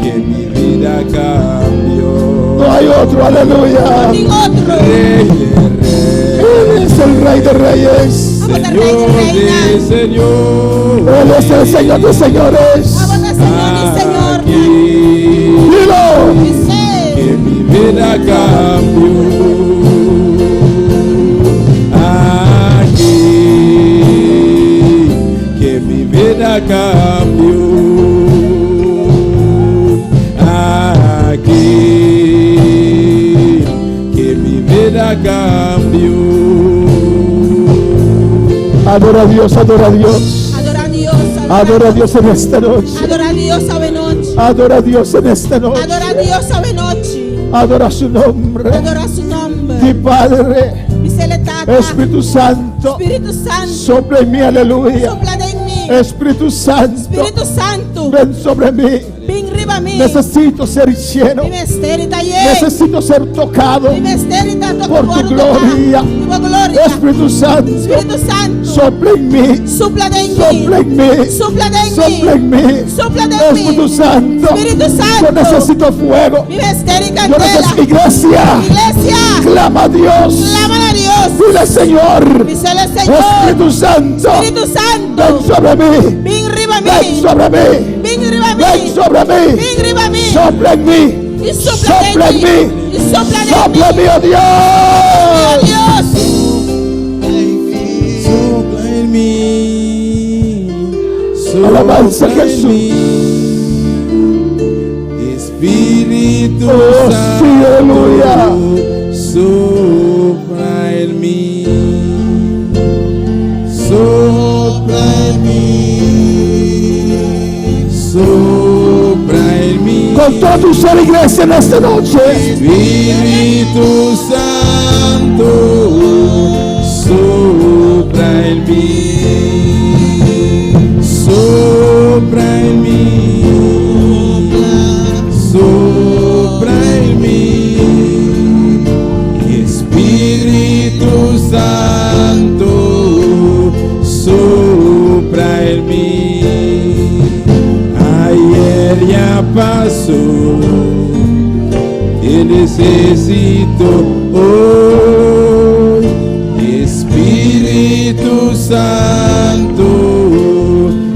que mi vida cambió.
No hay otro, aleluya.
No tin otro.
Rey de reyes,
Él es el Rey de Reyes.
Abo ta rei
Señor
di
de
reinan.
señores,
Él es el Señor de señores.
Abo ta Señor di señor.
aquí
Dilo.
Bis'é.
que mi vida cambió. Aquí que mi vida cambió. Aquí que mi vida cambió.
Adora a Dios, adora a Dios.
Adora Dios.
Adora a Dios en esta noche.
Adora Dios awe nochi.
Adora a Dios en esta noche.
Adora Dios awe nochi.
Adora su nombre.
Adora su nòmber.
Mi Padre,
Bis'é Tata.
Espíritu Santo,
Spiritu Santu.
sopla en mí, aleluya.
Supla den mi.
Espíritu Santo,
Spiritu Santu.
ven sobre mí.
Bin riba mi.
Necesito ser lleno.
Mi mester di ta yen.
Necesito ser tocado
Mi mester di ta
por tu gloria.
Bo gloria.
Espíritu Santo,
Spiritu Santu.
sopla en mí.
Supla den mi.
Sopla en mí.
Supla den mi.
Sopla en mí.
Supla den mi.
Espíritu Santo.
Spiritu Santu.
Yo necesito fuego.
Mi mester di
Yo
kandela.
necesito iglesia.
Iglesia.
Clama a Dios.
Clama na Dios.
Dile Señor.
Bis'é Señor.
Espíritu Santo.
Spiritu Santu.
Ven sobre mí.
Bin riba mi.
Ven sobre mí.
Bin riba mi.
Ven sobre mí.
Bin riba mi.
Sopla en mí.
I supla
Sopla en
den mi.
mí.
I supla den
Sopla en
mi.
mí, oh Dios.
Dios.
Sopla en mí.
Alabanza a
Sopla en
Jesús.
mí. Espíritu
Oh, sí,
Santo,
aleluya.
Sopla en mí. Sopla en mí. Sopla en mí.
Con toda todo tu ser, iglesia, en esta noche.
Espíritu Santo, sopra en mí, sopra en mí, sopra en mí. Espíritu Santo, sopra en mí. Ayer ya pasó. Te necesito hoy, Espíritu Santo,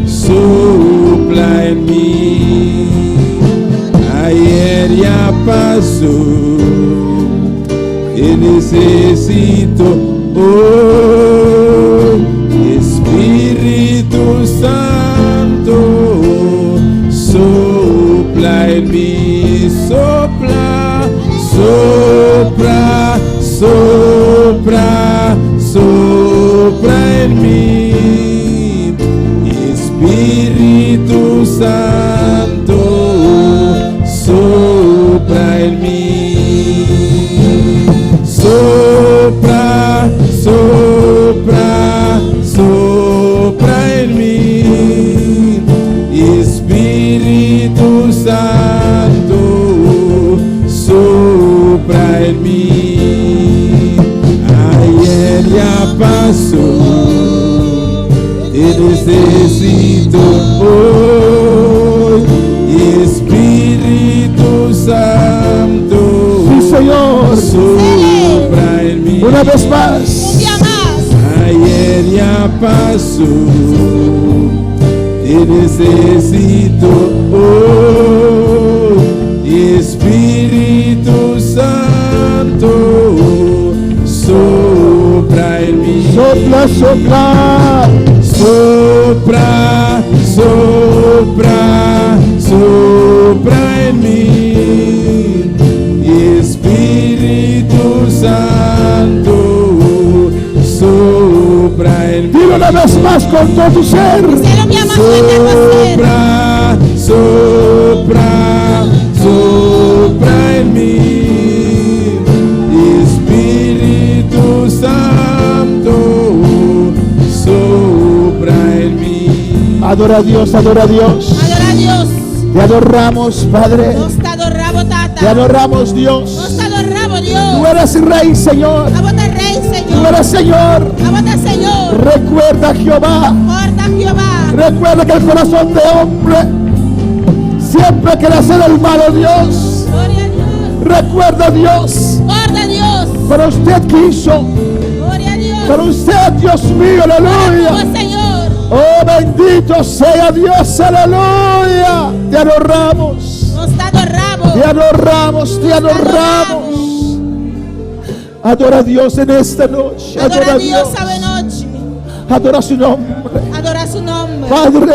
sopla en mí. Ayer ya pasó, te necesito hoy, Espíritu Santo, sopla en mí, sopla, sopla, sopla, sopla en mí. Espíritu Santo, sopla en mí. Sopla, sopla, sopla en mí. Espíritu Santo, sopla en mí. Ayer ya pasó, te necesito hoy. Espíritu Santo,
Sí, Señor.
sopla en mí.
Una vez más.
Un dia mas.
Ayer ya pasó, te necesito hoy. Espíritu Santo, sopla en mí.
Sopla, sopla.
Sopla, sopla, sopla en mí. Espíritu Santo, sopla en mí.
Dilo una vez más con todo tu ser.
Bis'é un bia mas ku henter bo ser.
Sopla, sopla, sopla en mí. Espíritu Santo, sopla en mí.
Adora a Dios, adora a Dios.
Adorá Dios.
Te adoramos, Padre.
Nos ta adorá bo, Tata.
Te adoramos, Dios.
Nos ta adorá bo,
Tú
Dios.
eres Rey, Señor.
Abo ta Rei,
Tú
Señor.
eres Señor.
Abo ta Señor.
Recuerda, Jehová.
Kòrda, Jehová.
Recuerda que el corazón de hombre siempre quiere hacer el mal, oh Dios.
Gloria a Dios.
Recuerda, Dios.
Kòrda, Dios.
Pero usted quiso.
Gloria a Dios.
Pero usted, Dios mío, aleluya.
Oh, Señor.
Oh, bendito sea Dios, aleluya. Te adoramos.
Nos ta adorá bo.
Te adoramos, te adoramos. Adora a Dios en esta noche. Adora
Adorá
a
Dios
Dios.
awe nochi.
Adora su nombre.
Adorá su nòmber.
Padre,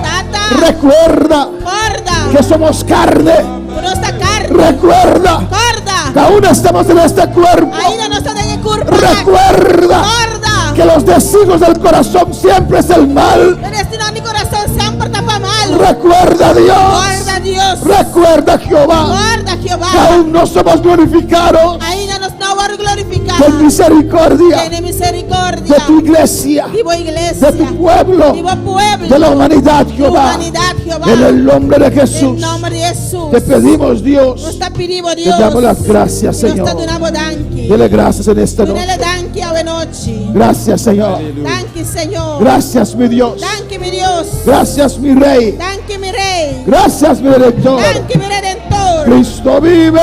Tata.
recuerda
Kòrda.
que somos carne.
Ku nos ta karni.
Recuerda
Kòrda.
que aún estamos en este cuerpo.
Ainda nos ta den e kurpa.
Recuerda
Kòrda.
que los designios del corazón siempre es el mal.
E destino di kurason semper ta pa malu.
Recuerda Dios.
Kòrda, Dios.
Recuerda Jehová
Kòrda, Jehová.
que aún no somos glorificados.
Ainda nos no a wòrdu glorifiká.
Ten misericordia
Tene miserikordia.
de tu iglesia,
Di bo iglesia.
de tu pueblo,
Di bo pueblo.
de la humanidad, Jehová.
Humanidat, Jehová.
En el nombre de
En
Jesús.
nòmber di Hesus.
Te pedimos, Dios,
Nos ta pidi,
te
Dios.
damos las gracias,
Nos
Señor.
ta duna danki.
Dele gracias en esta noche.
Dun'é danki awe nochi.
Gracias, Señor.
Danki, Señor.
Gracias, mi Dios.
Danki, mi Dios.
Gracias, mi Rey.
Danki, mi Rei.
Gracias, mi Redentor.
Danki, mi Redentor.
Cristo vive.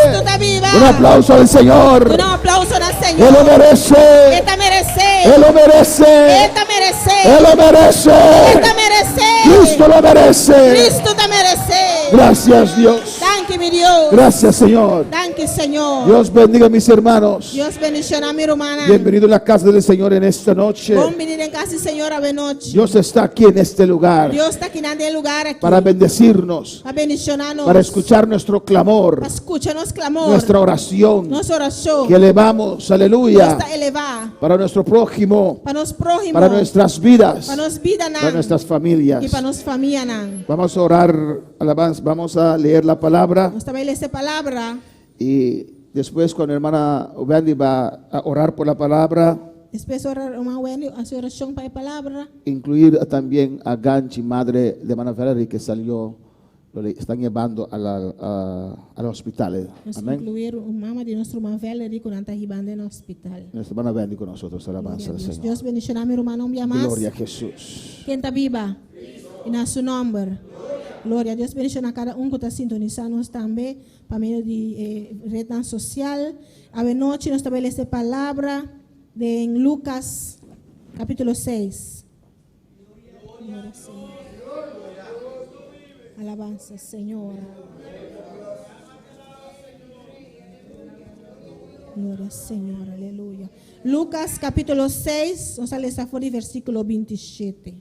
Cristo ta biba.
Un aplauso al Señor.
Un aplauso al Señor.
Él lo merece.
E ta meresé.
Él lo merece.
E ta meresé.
Él lo merece.
E ta meresé.
Cristo lo merece.
Cristo ta meresé.
Gracias, Dios.
Danki, mi Dios.
Gracias, Señor.
Danki, Danki, Señor.
Dios bendiga a mis hermanos.
Dios bendishoná mi rumannan.
Bienvenido a la casa del Señor en esta noche.
Bon biní den kas di Señor awe nochi.
Dios está aquí en este lugar
Dios ta akinan den e lugá aki.
para bendecirnos,
Pa bendishoná nos.
para escuchar nuestro clamor,
Pa skucha nos klamor.
nuestra oración
Nos orashon.
que elevamos, aleluya,
Nos ta elevá.
para nuestro prójimo,
Pa nos próhimo.
para nuestras vidas,
Pa nos bidanan.
para nuestras familias.
I pa nos famianan.
Vamos a orar, alabanza, vamos a leer la palabra
Nos ta bai lesa e palabra.
y después cuando hermana Wendy va a orar por la palabra,
Despues ora ruman Wendy hasi orashon pa e palabra.
incluir también a Ganchi, madre de hermana Valerie, que salió, lo le están llevando a la- a- al hospital.
Nos
Amén.
inkluí mama di nos ruman Valerie ku nan ta hibando na hospital.
Nuestra hermana Wendy con nosotros, alabanza al
Dios,
Señor.
Dios bendishoná mi rumannan un bia mas.
Gloria a Jesús.
Ken ta biba? I na su nòmber. Gloria. Dios bendishoná kada un ku ta sintonisá nos tambe pa medio di e retnan sosial. Awe nochi nos ta bai lesa e palabra den Lucas capítulo 6. Gloria al Señor. Alabanza, Señor. Gloria al Señor, aleluya. Lucas capítulo 6, nos ta lesa for di versíkulo 27.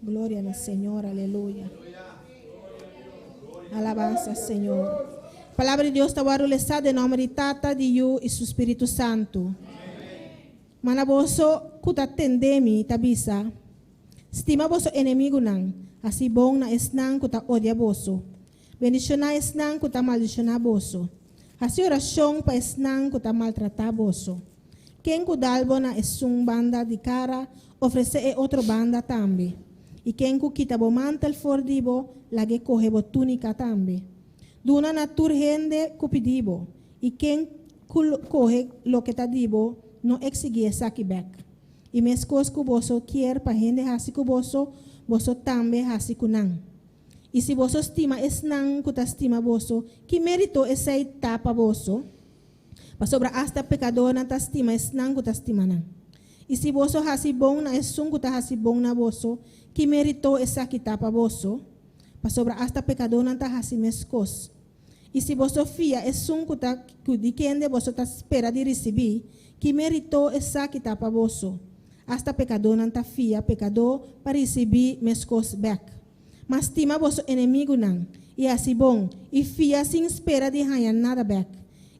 Gloria al Señor, aleluya. Alabanza, Señor. Palabra di Dios ta wòrdu lesá den nòmber di Tata, di Yu i su Spiritu Santu. Ma na boso ku ta tende mi ta bisa, Stima boso enemigunan, hasi bon na esnan ku ta odia boso, bendishoná esnan ku ta maldishoná boso, hasi orashon pa esnan ku ta maltratá boso. Ken ku dal bo na esun banda di kara, ofresé e otro banda tambe. I ken ku kita bo mantel for di bo, lag'é kohe bo túnika tambe. Duna na tur hende ku pidi bo, i ken ku kohe loke ta di bo, no eksigí esaki bèk. I meskos ku boso kier pa hende hasi ku boso, boso tambe hasi ku nan. I si boso stima esnan ku ta stima boso, ki mérito esei ta pa boso? Pasobra asta pekadónan ta stima esnan ku ta stima nan. I si boso hasi bon na esun ku ta hasi bon na boso, ki mérito esaki ta pa boso? Pasobra asta pekadónan ta hasi meskos. I si boso fia esun ku ta ku di kende boso ta spera di risibí, ki mérito esaki ta pa boso? Asta pekadónan ta fia pekadó pa risibí meskos bèk. Ma stima boso enemigunan, i hasi bon, i fia sin spera di haña nada bèk,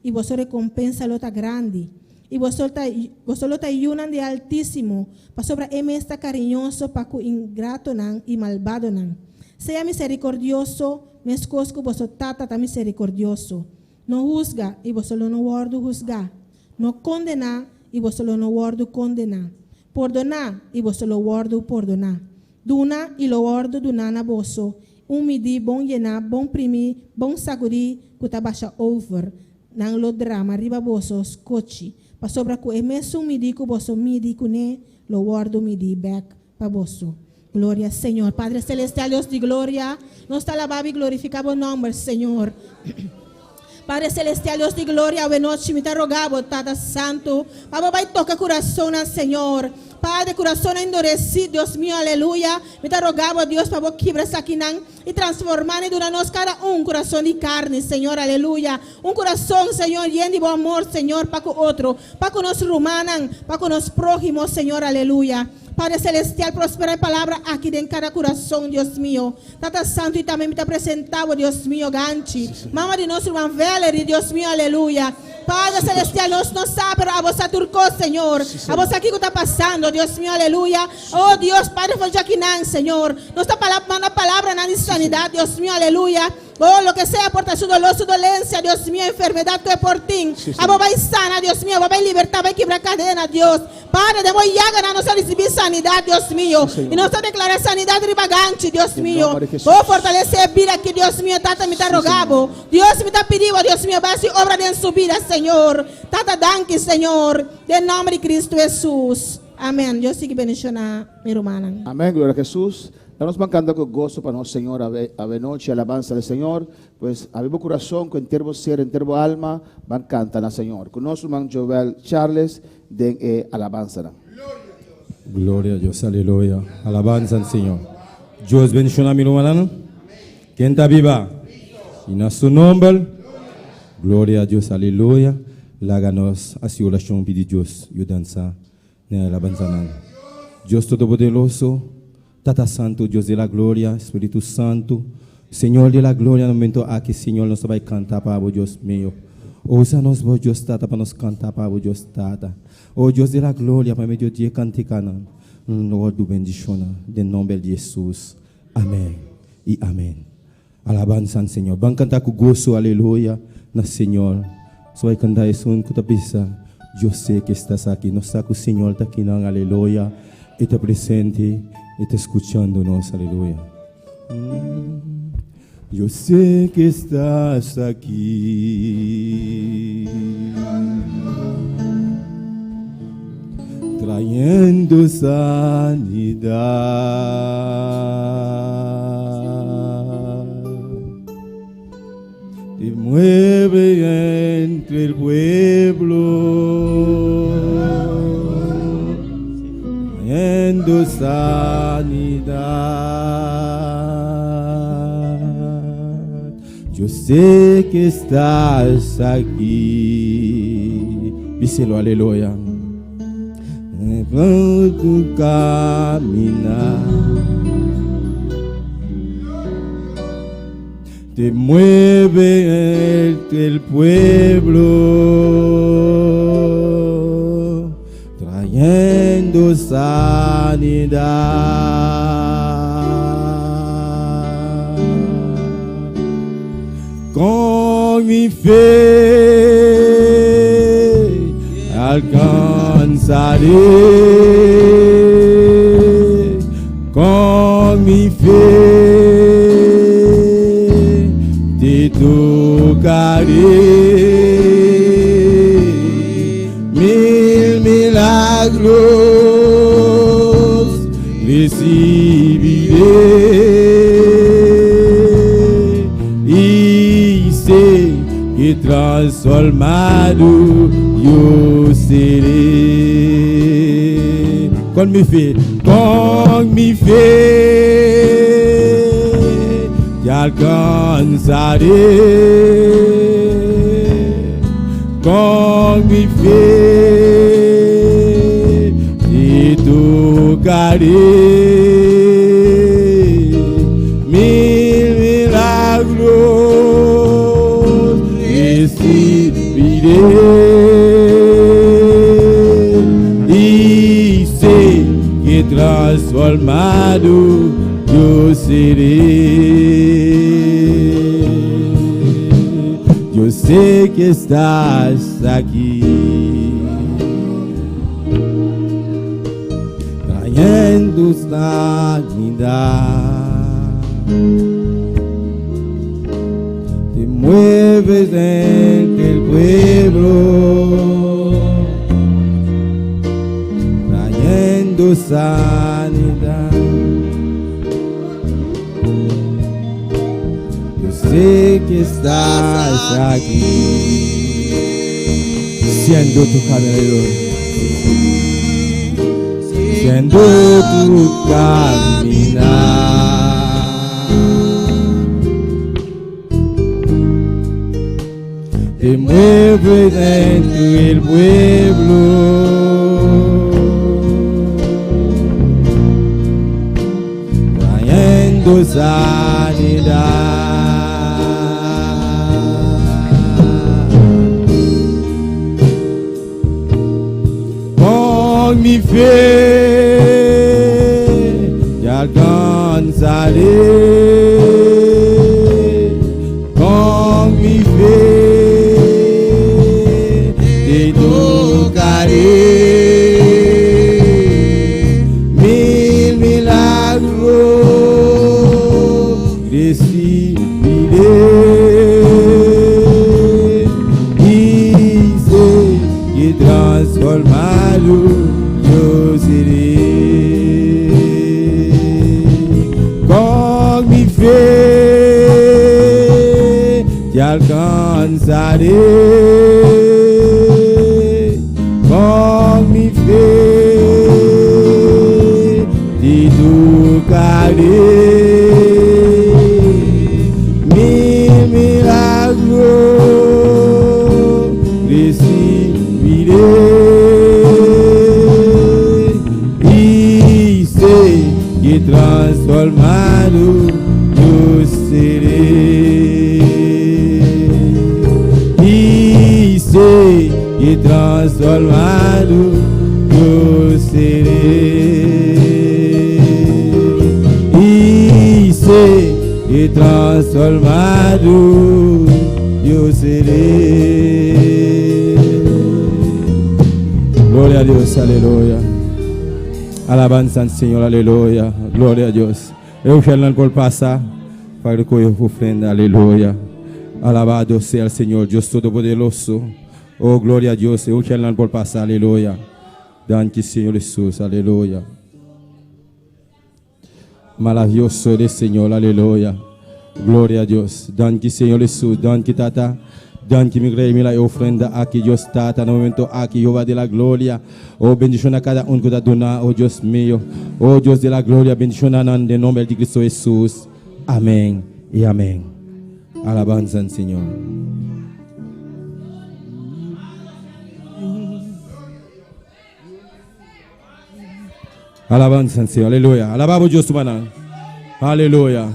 i boso rekompensa lo ta grandi, i boso ta boso lo ta yunan di Altísimo, pasobra E mes ta kariñoso pa ku ingratonan i malbadonan. Sea miserikordioso, meskos ku boso Tata ta miserikordioso. No husga, i boso lo no wòrdu husgá. No kondená, i boso lo no wòrdu kondená. Pordoná, i boso lo wòrdu pordoná. Duna i lo wòrdu duná na boso, un midí bon yená, bon primí, bon sagudí, ku ta basha over. Nan lo drama riba boso skochi, pasobra ku e mesun midí ku boso midi kuné lo wòrdu midí bèk pa boso. Gloria Señor. Padre Celestial, Dios di gloria, nos ta alabá i glorifiká bo nòmber, Señor. Padre Celestial, Dios di gloria, awenochi mi ta roga bo, Tata Santu, pa bo bai toka kurasonnan, Señor. Padre, kurasonnan enduresí, Dios mio, aleluya. Mi ta roga bo, Dios, pa bo kibra esakinan i transformá nan i duna nos kada un un kurason di karni, Señor, aleluya. Un kurason, Señor, yen di bo amor, Señor, pa ku otro, pa ku nos rumannan, pa ku nos próhimo, Señor, aleluya. Padre Celestial, prospera e palabra aki den kada kurason, Dios mio. Tata Santu i tambe mi ta presenta bo Dios mio ganchi mama di nos ruman Valerie Dios mio aleluya Padre Celestial nos no sa pero abo sa tur cos Señor abo sa kico ta pasando Dios mio aleluya oh Dios Padre for djakinan Señor nos ta palab manda palabranan di sanidad Dios mio aleluya oh loke sea por ta su dolor su dolencia Dios mio enfermedad cu e por tin abo bay sana Dios mio abo bay liberta bay kibra cadena Dios Padre, den bo yaganan nos a risibí sanidat, Dios mio. I nos ta deklará sanidat riba ganchi, Dios mio. Bo fortalesé e bida aki, Dios mio. Tata, mi ta rogá bo. Dios, mi ta pidí bo, Dios mio, bai hasi obra den su bida, Señor. Tata, danki, Señor. Den nòmber di Cristo Hesus. Amèn. Dios sigui bendishoná mi rumannan.
Amèn, gloria a Jesus. La nos ban kanta ku goso pa nos Señor awe awe nochi, alabansa al Señor. Pues abi bo kurason ku henter bo ser, henter bo alma, ban kanta na Señor. Ku nos ruman Joel Charles den e alabansanan.
Gloria a Dios, aleluya. Alabansa al Señor. Dios bendiciona mi rumannan. Ken ta biba? Y na su nomber. Gloria a Dios, aleluya. Laga nos hasi orashon pidi Dios yudansa den e alabansanan. Dios Todopoderoso, Tata Santu, Dios di la gloria, Spiritu Santu, Señor di la gloria, na momento aki, Señor, nos ta bai kanta pa bo, Dios mio. Usa nos bo, Dios Tata, pa nos kanta pa bo, Dios Tata. O Dios di la gloria, pa medio di e kantikanan, nos wòrdu bendishona den nomber di Hesus. Amèn i amèn. Alabansa na Señor. Ban kanta ku goso, aleluya, na Señor. Nos bai kanta esun ku ta bisa, Yo sé que estás aquí. Nos sa ku Señor ta akinan, aleluya. E ta presente, e ta skuchando nos, aleluya. Yo sé que estás aquí. Trayendo sanidad. Te mueve entre el pueblo, trayendo sanidad. Yo sé que estás aquí. Díselo, aleluya. En tu caminar. Te mueve entre el pueblo, trayendo sanidad. Con mi fe alcanzaré, con mi fe te tocaré. Mil milagros recibiré y sé que transformado yo seré. Con mi fe, con mi fe te alcanzaré. Con mi fe te tocaré. Mil milagros recibiré. Y sé que transformado yo seré. Yo sé que estás aquí, trayendo sanidad. Te mueves entre el pueblo, trayendo sanidad. Yo sé que estás aquí, siendo tu caminar, siendo tu caminar. Te mueves entre el pueblo, trayendo sanidad. Con mi fe te alcanzaré. Con mi fe te tocaré. Mil milagros recibiré. Y sé que transformado yo seré. Con mi fe te alcanzaré. Con mi fe te tocaré. Mil milagros. Recibiré y sé que transformado yo seré. Y sé que transformado yo seré. Y sé que transformado yo seré. Gloria a Dios, aleluya. Alabanza al Señor, aleluya. Gloria a Dios. E por pasa pa recoge ofrenda, aleluya. Alabado sea el Señor, Dios Todopoderoso. Oh, gloria a Dios. E por pasa, aleluya. Danki, Señor Jesús, aleluya. Maravilloso eres, Señor, aleluya. Gloria a Dios. Danki, Señor Jesús. Danki, Tata. Danki, mi Rey, mira e ofrenda aki, Dios Tata, na e momento aki, Jehová de la gloria. Oh, bendiciona cada un cu ta duna, oh Dios mío. Oh Dios de la gloria, bendiciona en el nombre de Cristo Jesús. Amén y amén. Alabanza al Señor. Alabanza al Señor, aleluya. Alabamos Dios, hermana. Aleluya.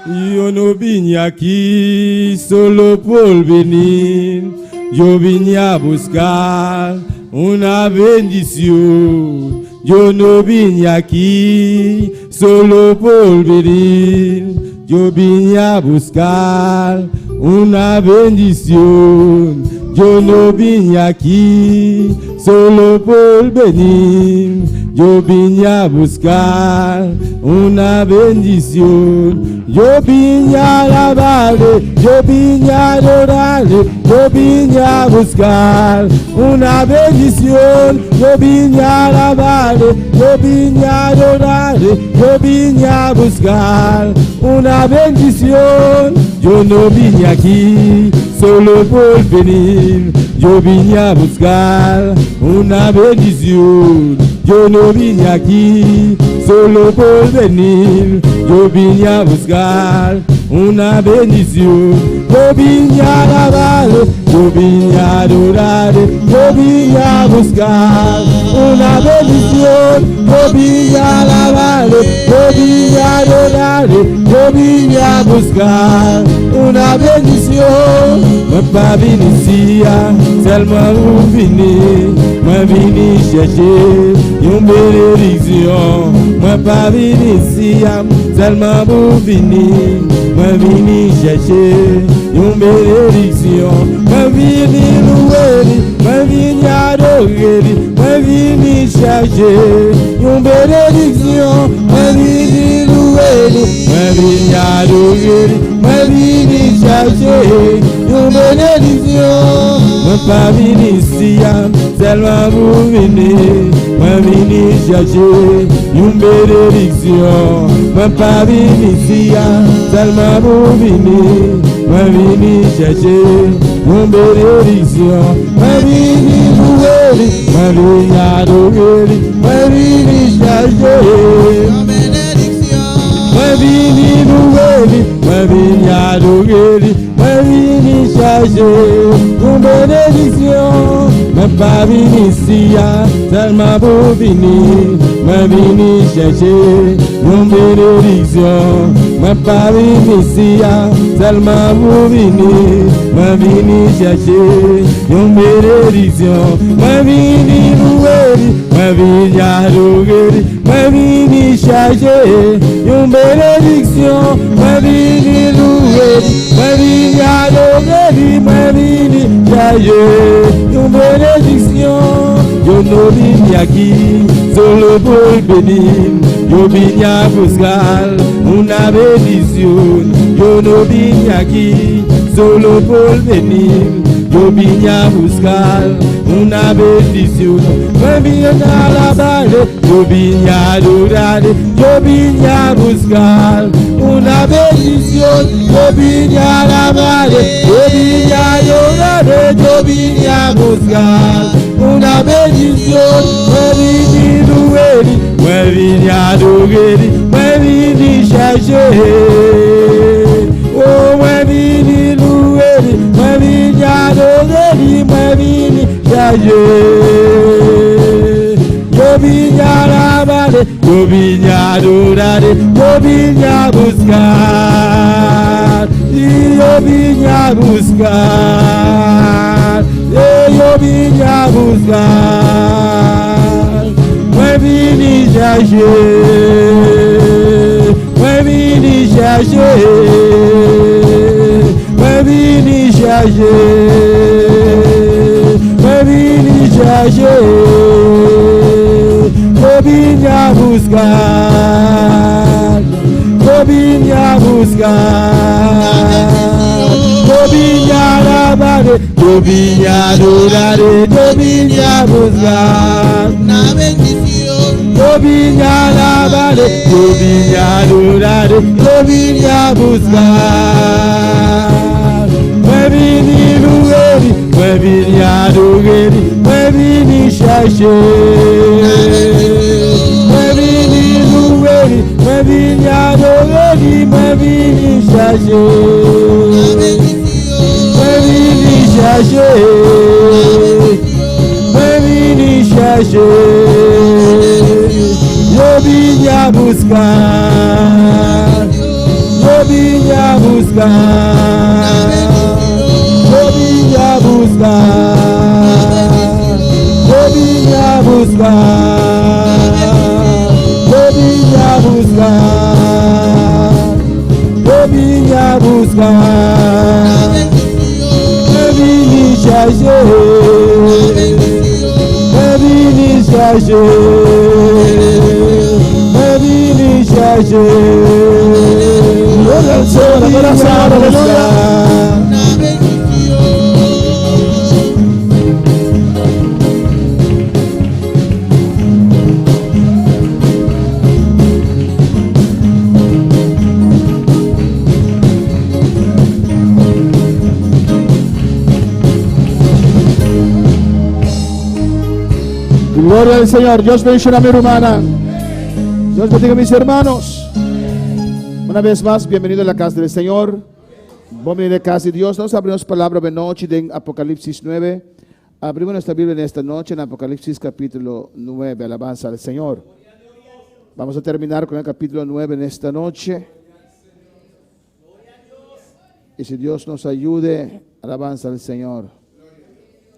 Yo no vine aquí solo por venir, yo vine a buscar una bendición. Yo no vine aquí solo por venir, yo vine a buscar una bendición. Yo no vine aquí solo por venir, yo vine a buscar una bendición. Yo vine a alabarle, yo vine a adorarle, yo vine a buscar una bendición. Yo vine a alabarle, yo vine a adorarle, yo vine a buscar una bendición. Yo no vine aquí solo por venir, yo vine a buscar una bendición. Yo no vine aquí solo por venir, yo vine a buscar una bendición. Yo vine a alabarle, yo vine a adorarle, yo vine a buscar una bendición. Yo vine a alabarle, yo vine a adorarle, yo vine a buscar una bendición. Mwen pa vini isi a, sèlman pou vini. Mwen vini chèche yon benediksyon. Mwen pa vini isi a, sèlman pou vini. Mwen vini chèche yon benediksyon. Mwen vini louwe, mwen vini adore, mwen vini chèche yon benediksyon. Mwen vini louwe, mwen vini adore, mwen vini chèche yon benediksyon. Mwen pa vini isi a, sèlman pou vini. Mwen vini chèche yon benediksyon. Mwen pa vini isi a, sèlman pou vini. Mwen vini chèche yon benediksyon. Mwen vini louwe, mwen vini adore, mwen vini chèche. Mwen vini louwe, mwen vini adore, mwen vini chèche yon benediksyon. Mwen pa vini isi a, sèlman pou vini. Mwen vini chèche yon benediksyon. Mwen pa vini isi a, sèlman pou vini. Mwen vini chèche yon benediksyon. Mwen vini louwe, mwen vini adore, mwen vini chèche yon benediksyon. Mwen vini louwe, mwen vini adore, mwen vini chèche yon benediksyon. Yo no vine aquí solo por venir, yo vine a buscar una bendición. Yo no vine aquí solo por venir, yo vine a buscar una bendición. Mwen vine a alabarle, yo vine a adorarle, yo vine a buscar una bendición. Yo vine a alabarle, yo vine a adorarle, yo vine a buscar una bendición. Mwen vini louwe, mwen vini adore, mwen vini chèche. Oh, mwen vini louwe, mwen vini adore, mwen chercher. Yo vine a alabarle, yo vine a adorarle, yo vine a buscar. Y yo vine a buscar. Y yo vine a buscar. Mwen vini chèche, mwen vini chèche, mwen vini chèche, mwen vini chèche, yo vine a buscar, yo vine a buscar, yo vine a alabar, yo vine a adorar, yo vine a buscar.
Una bendición.
Yo vine a alabar, yo vine a adorar, yo vine a buscar. Mwen vini louwe, mwen vini adore, mwen vini chèche. Mwen vini louwe, mwen vini adore, mwen vini chèche.
Una bendición.
Mwen vini chèche. Mwen vini chèche. Yo vine a buscar. Yo vine a buscar. Yo vine a buscar. Yo vine a buscar. Yo vine a buscar. Yo vine a buscar. Mwen vini chèche. Mwen vini chèche. Mwen vini chèche.
Gloria al Señor, gloria al Señor, aleluya.
Una bendición.
Gloria al Señor. Dios bendiga a mi hermana. Dios bendiga a mis hermanos. Una vez más, bienvenido a la casa del Señor. Bienvenido a la casa de Dios. Nos abrimos palabra de noche en Apocalipsis 9. Abrimos nuestra Biblia en esta noche en Apocalipsis capítulo 9. Alabanza al Señor. Vamos a terminar con el capítulo 9 en esta noche. Y si Dios nos ayude, alabanza al Señor.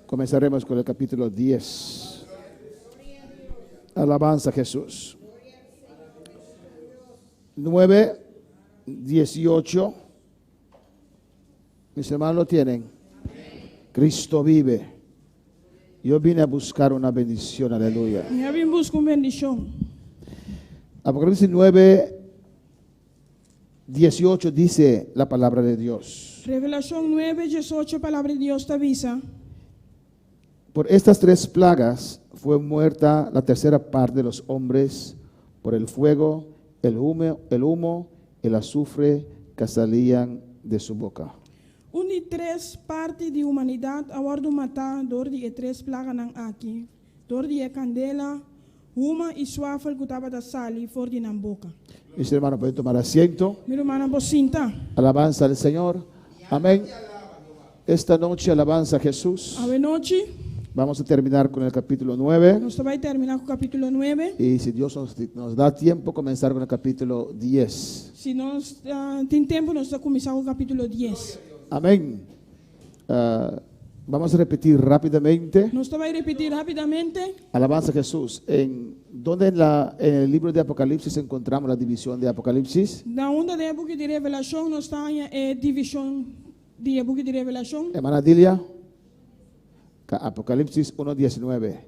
Comenzaremos con el capítulo 10. Alabanza a Jesús. 9, 18. Mis hermanos lo tienen. Cristo vive. Yo vine a buscar una bendición, aleluya.
Mi a bin buska un bendishon.
Apocalipsis 9, 18 dice la palabra de Dios.
Revelashon 9, 18, palabra di Dios ta bisa.
Por estas tres plagas fue muerta la tercera parte de los hombres por el fuego, el humo, el azufre que salían de su boca.
Un di tres parti di humanidat a wòrdu matá dor di e tres plaganan aki. Dor di e kandela, huma i suafel ku tabata sali for di nan boka.
Mis hermanos, pueden tomar asiento.
Mi rumannan por sinta.
Alabanza al Señor. Amén. Esta noche, alabanza a Jesús.
Awe nochi,
Vamos a terminar con el capítulo 9.
nos ta bai terminá ku kapítulo 9.
Y si Dios nos da tiempo, comenzar con el capítulo 10.
Si nos tin tempu, nos ta kuminsá ku kapítulo 10.
Amén. Ah, vamos a repetir rápidamente.
Nos ta bai ripití rápidamente.
Alabanza a Jesús. ¿En dónde en el libro de Apocalipsis encontramos la división de Apocalipsis?
Na unda den buki di Revelashon, nos ta haña e divishon di buki di Revelashon.
Hermana Dilia, Apocalipsis 1.19.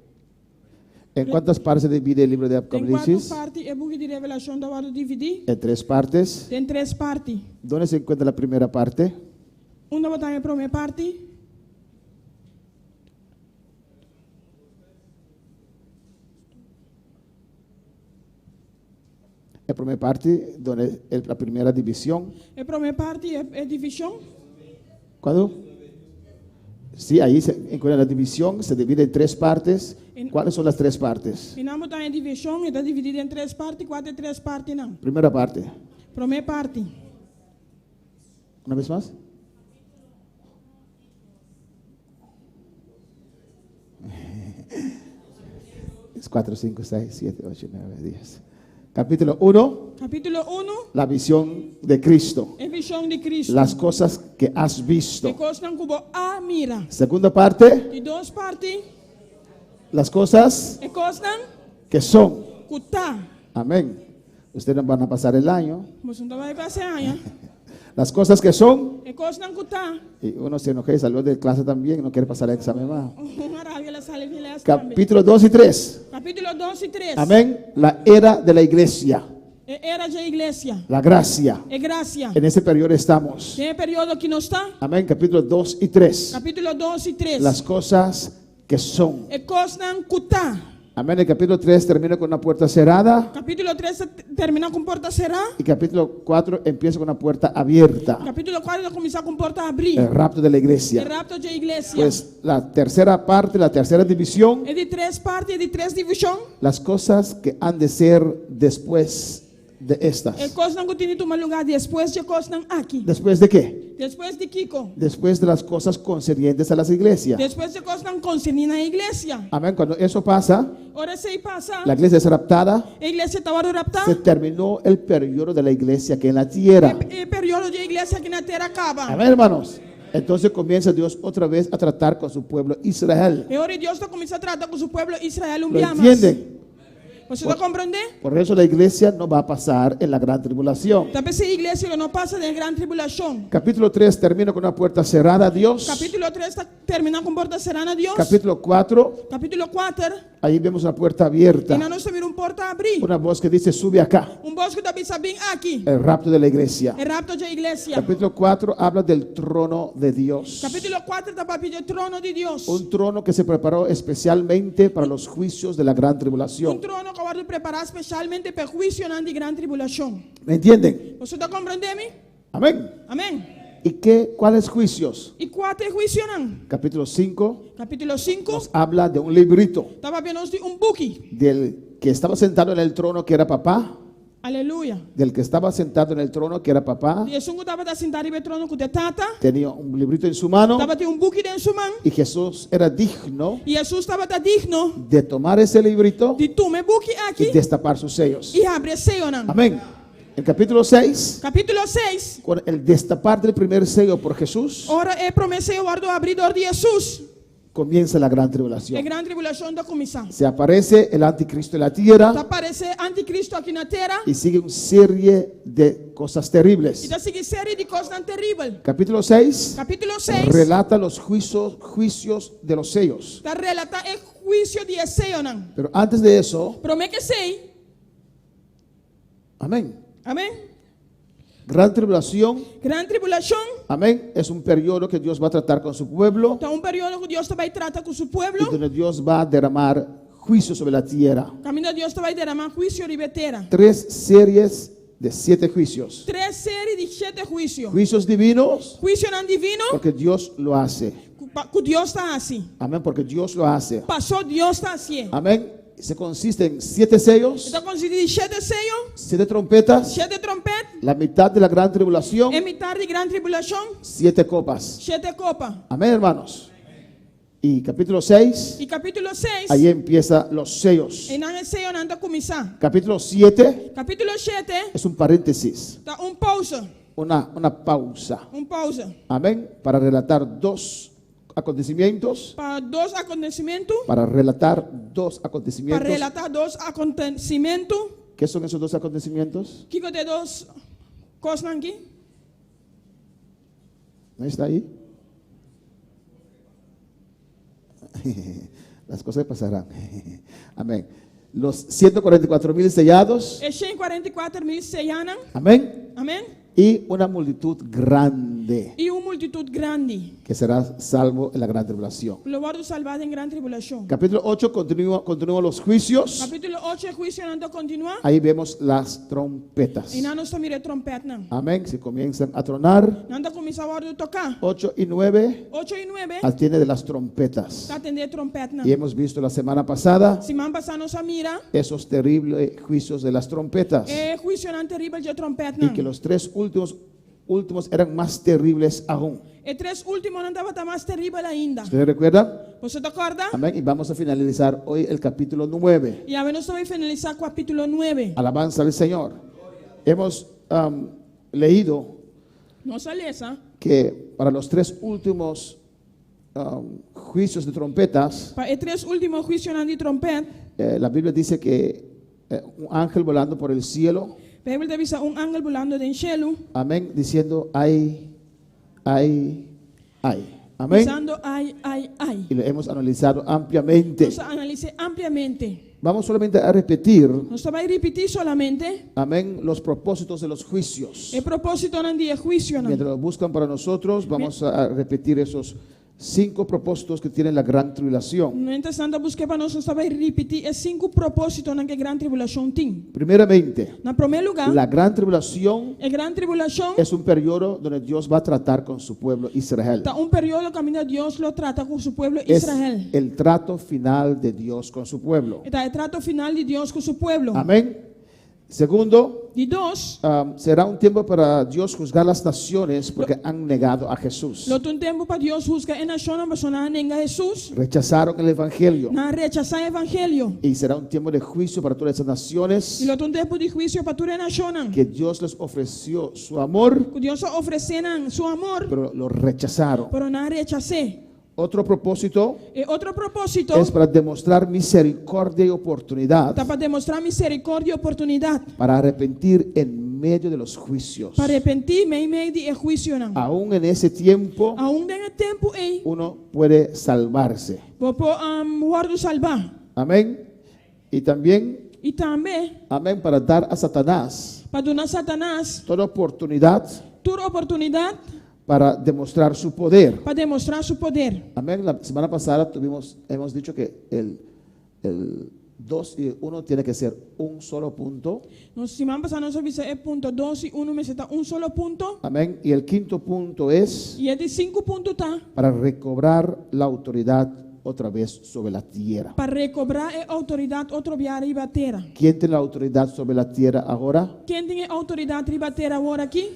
¿En cuántas partes se divide el libro de
Den kuantu
Apocalipsis?
parti e buki di Revelashon ta wòrdu dividí?
En tres partes.
Den tres parti.
¿Dónde se encuentra la primera parte?
Unda bo ta haña e promé parti?
La primera parte, donde es la primera división.
E promé parti e, e divishon.
¿Cuándo? Sí, ahí se encuentra la división, se divide en tres partes. ¿Cuáles son las tres partes?
Einan bo ta haña divishon, e ta dividí den tres parti, kua ta e tres partinan?
Primera parte.
Promé parti.
Una vez más. 4, 5, 6, 7, 8, 9, 10. Capítulo 1,
Kapítulo 1,
la visión de Cristo.
e vishon di Kristu.
Las cosas que has
E
visto.
kosnan ku bo a mira.
Segunda parte,
Di dos parti,
las cosas
e kosnan
que son.
ku ta.
Amén. Ustedes no van a pasar el año.
Boso no ta bai pasa e aña.
Las cosas que son.
E kosnan ku ta.
Y uno se enoja y salió de clase también, no quiere pasar el examen más.
Un a rabia el a sali di lès tambe.
Capítulo 2 y 3.
Kapítulo 2 i 3.
Amén. La era de la iglesia.
E era di iglesia.
La gracia.
E grasia.
En ese periodo estamos.
Den e periodo aki nos ta.
Amén. Capítulo 2 y 3.
Kapítulo 2 i 3.
Las cosas que son.
E kosnan ku ta.
Amén. El capítulo 3 termina con una puerta cerrada.
Kapítulo 3 ta terminá ku un porta será.
Y capítulo 4 empieza con una puerta abierta.
Kapítulo 4 ta kuminsá ku un porta habrí.
El rapto de la
E
iglesia.
rapto di iglesia.
Pues la tercera parte, la tercera división,
E di tres parti, e di tres divishon.
las cosas que han de ser después de estas.
E kosnan ku tin di tuma lugá despues di e kosnan aki.
¿Después de qué?
Despues di kiko?
Después de las cosas concernientes a las iglesias.
Despues di e kosnan konserní na iglesia.
Amén. Cuando eso pasa,
Ora esei pasa,
la iglesia es raptada.
e iglesia ta wòrdu raptá.
Se terminó el periodo de la iglesia que en la tierra.
E periodo di iglesia aki na tera a kaba.
Amén, hermanos. Entonces comienza Dios otra vez a tratar con su pueblo Israel.
E ora Dios ta kuminsá trata ku su pueblo Israel un
¿Lo
bia mas.
entienden?
Boso ta komprondé?
Por eso la iglesia no va a pasar en la gran tribulación.
Ta p'esei e iglesia lo no pasa den gran tribulashon.
Capítulo 3 termina con una puerta cerrada a Dios.
Kapítulo 3 ta terminá ku un porta será na Dios.
Capítulo 4,
Kapítulo 4,
ahí vemos una puerta abierta.
einan nos ta mira un porta habrí.
Una voz que dice, sube acá.
Un bos ku ta bisa bin aki.
El rapto de la iglesia.
E rapto di iglesia.
Capítulo 4 habla del trono de Dios.
Kapítulo 4 ta papia di trono di Dios.
Un trono que se preparó especialmente para los juicios de la gran
Un
tribulación.
trono ku a wòrdu prepará spesialmente pa e huisionan di gran tribulashon.
¿Me entienden?
Boso ta komprondé mi?
Amén.
Amèn.
¿Y qué, cuáles juicios?
I kua ta e huisionan?
Capítulo 5
Kapítulo 5
nos habla de un librito
ta papia nos di un buki.
del que estaba sentado en el trono que era papá,
Aleluya.
del que estaba sentado en el trono que era papá,
Di esun ku tabata sintá riba e trono ku ta tata,
tenía un librito en su mano
tabatin un buki den su man.
y Jesús era digno
I Hesus tabata digno
de tomar ese librito
di tuma e buki
y
aki
destapar sus sellos.
i habri e seyonan.
Amén. El capítulo 6,
Kapítulo 6,
con el destapar del primer sello por Jesús,
ora e promé seyo wòrdu habrí dor di Hesus,
comienza la gran
e
tribulación.
gran tribulashon ta kuminsá.
Se aparece el anticristo en la tierra
Ta aparesé antikristu aki na tera
y sigue una serie de cosas
i
terribles.
ta sigui serie di kosnan teribel.
Capítulo 6
Kapítulo 6
relata los juicios, juicios de los sellos.
ta relatá e huisio di e seyonan.
Pero antes de eso,
Promé ku esei,
amén.
Amèn.
Gran tribulación,
Gran tribulashon
amén, es un periodo que Dios va a tratar con su pueblo
ta un periodo ku Dios ta bai trata ku su
y
pueblo.
donde Dios va a derramar juicio sobre la tierra.
Kaminda Dios ta bai deramá huisio riba tera.
Tres series de siete juicios.
Tres serie di shete huisio.
Juicios divinos,
Huisionan divino,
porque Dios lo hace.
ku Dios ta hasi.
Amén, porque Dios lo hace.
Pasó Dios ta hasié.
Amén. Se consiste en siete sellos,
E ta konsistí di shete seyo,
siete trompetas,
shete tròmpèt,
la mitad de la gran tribulación,
e mitar di gran tribulashon,
siete copas.
shete kopa.
Amén, hermanos. Y capítulo 6,
I kapítulo 6,
ahí empieza los sellos.
einan e seyonan ta kuminsá.
Capítulo 7
Kapítulo 7
es un paréntesis,
ta un pousa,
una pausa.
un pousa.
Amén. Para relatar dos acontecimientos.
Pa dos akontesimentu,
Para relatar dos
pa
acontecimientos.
relatá dos akontesimentu.
¿Qué son esos dos acontecimientos?
Kiko ta e dos kosnan aki?
¿No está ahí? Las cosas pasarán. Amén. Los 144 mil sellados.
E 144 mil seyánan.
Amén.
Amèn.
Y una multitud grande
I un multitut grandi.
que será salvo en la gran tribulación.
Lo wòrdu salvá den gran tribulashon.
Capítulo 8 continúa los juicios.
Kapítulo 8, e huisionan ta kontinuá.
Ahí vemos las trompetas.
Einan nos ta mira e tròmpètnan.
Amén. Se comienzan a tronar.
Nan ta kuminsá wòrdu toká.
8 y 9
8 i 9
atiende de las trompetas.
ta atendé tròmpètnan.
Y hemos visto la semana pasada
Siman pasá nos a mira
esos terribles juicios de las trompetas.
e huisionan teribel di
Y
tròmpètnan.
que los tres últimos últimos eran más terribles aún.
E tres últimonan tabata mas teribel ainda.
¿Ustedes recuerdan?
Boso ta kòrda?
Amén. Y vamos a finalizar hoy el capítulo 9.
I awe nos ta bai finalisá kapítulo 9.
Alabanza al Señor. Hemos leído
Nos a lesa
que para los tres últimos juicios de trompetas,
pa e tres último huisionan di tròmpèt,
la Biblia dice que un ángel volando por el cielo,
Beibel ta bisa un angel bulando den shelu,
amén, diciendo, ay, ay, ay. Amén.
Bisando ai, ai, ai.
Y lo hemos analizado ampliamente.
Nos a analis'é ampliamente.
Vamos solamente a repetir,
Nos ta bai ripití solamente
amén, los propósitos de los juicios.
e propósitonan di e huisionan.
Mientras lo buscan para nosotros, vamos a repetir esos cinco propósitos que tiene la gran tribulación.
Mientras nan ta busk'é pa nos, nos ta bai ripití e sinku propósitonan ku e gran tribulashon tin.
Primeramente,
Na promé lugá,
la gran tribulación
e gran tribulashon
es un periodo donde Dios va a tratar con su pueblo Israel.
ta un periodo kaminda Dios lo trata ku su pueblo
Es
Israel.
el trato final de Dios con su pueblo.
E ta e trato final di Dios ku su pueblo.
Amén. Segundo,
Di dos,
será un tiempo para Dios juzgar las naciones porque han negado a Jesús.
Lo ta un tempu pa Dios husga e nashonnan pasobra nan a nenga Hesus.
Rechazaron el Evangelio.
Nan a rechasá e Evangelio.
Y será un tiempo de juicio para todas esas naciones.
I lo ta un tempu di huisio pa tur e nashonnan.
Que Dios les ofreció su amor.
Ku Dios a ofresé nan su amor.
Pero lo rechazaron.
Pero nan a rechas'é.
Otro propósito
E otro propósito
es para demostrar misericordia y oportunidad.
Ta pa demostrá misericordia i oportunidat.
Para arrepentir en medio de los juicios.
Pa arepentí meimei di e huisionan.
Aún en ese tiempo,
Aun den e tempu ei,
uno puede salvarse.
Bo por wòrdu salbá.
Amén. Y también,
I tambe,
amén, para dar a Satanás
pa duna Satanas
toda oportunidad
tur oportunidat
para demostrar su poder.
Pa demostrá su poder.
Amén. La semana pasada tuvimos, hemos dicho que el, el 2 y 1 tiene que ser un solo punto.
Nos siman pasá nos a bisa e punto dos i unu mester ta un solo punto.
Amén. Y el quinto punto es
I e di sinku punto ta.
para recobrar la autoridad otra vez sobre la tierra.
Pa rekobrá e outoridat otro bia riba tera.
¿Quién tiene la autoridad sobre la tierra ahora?
Ken tin e outoridat riba tera awor aki?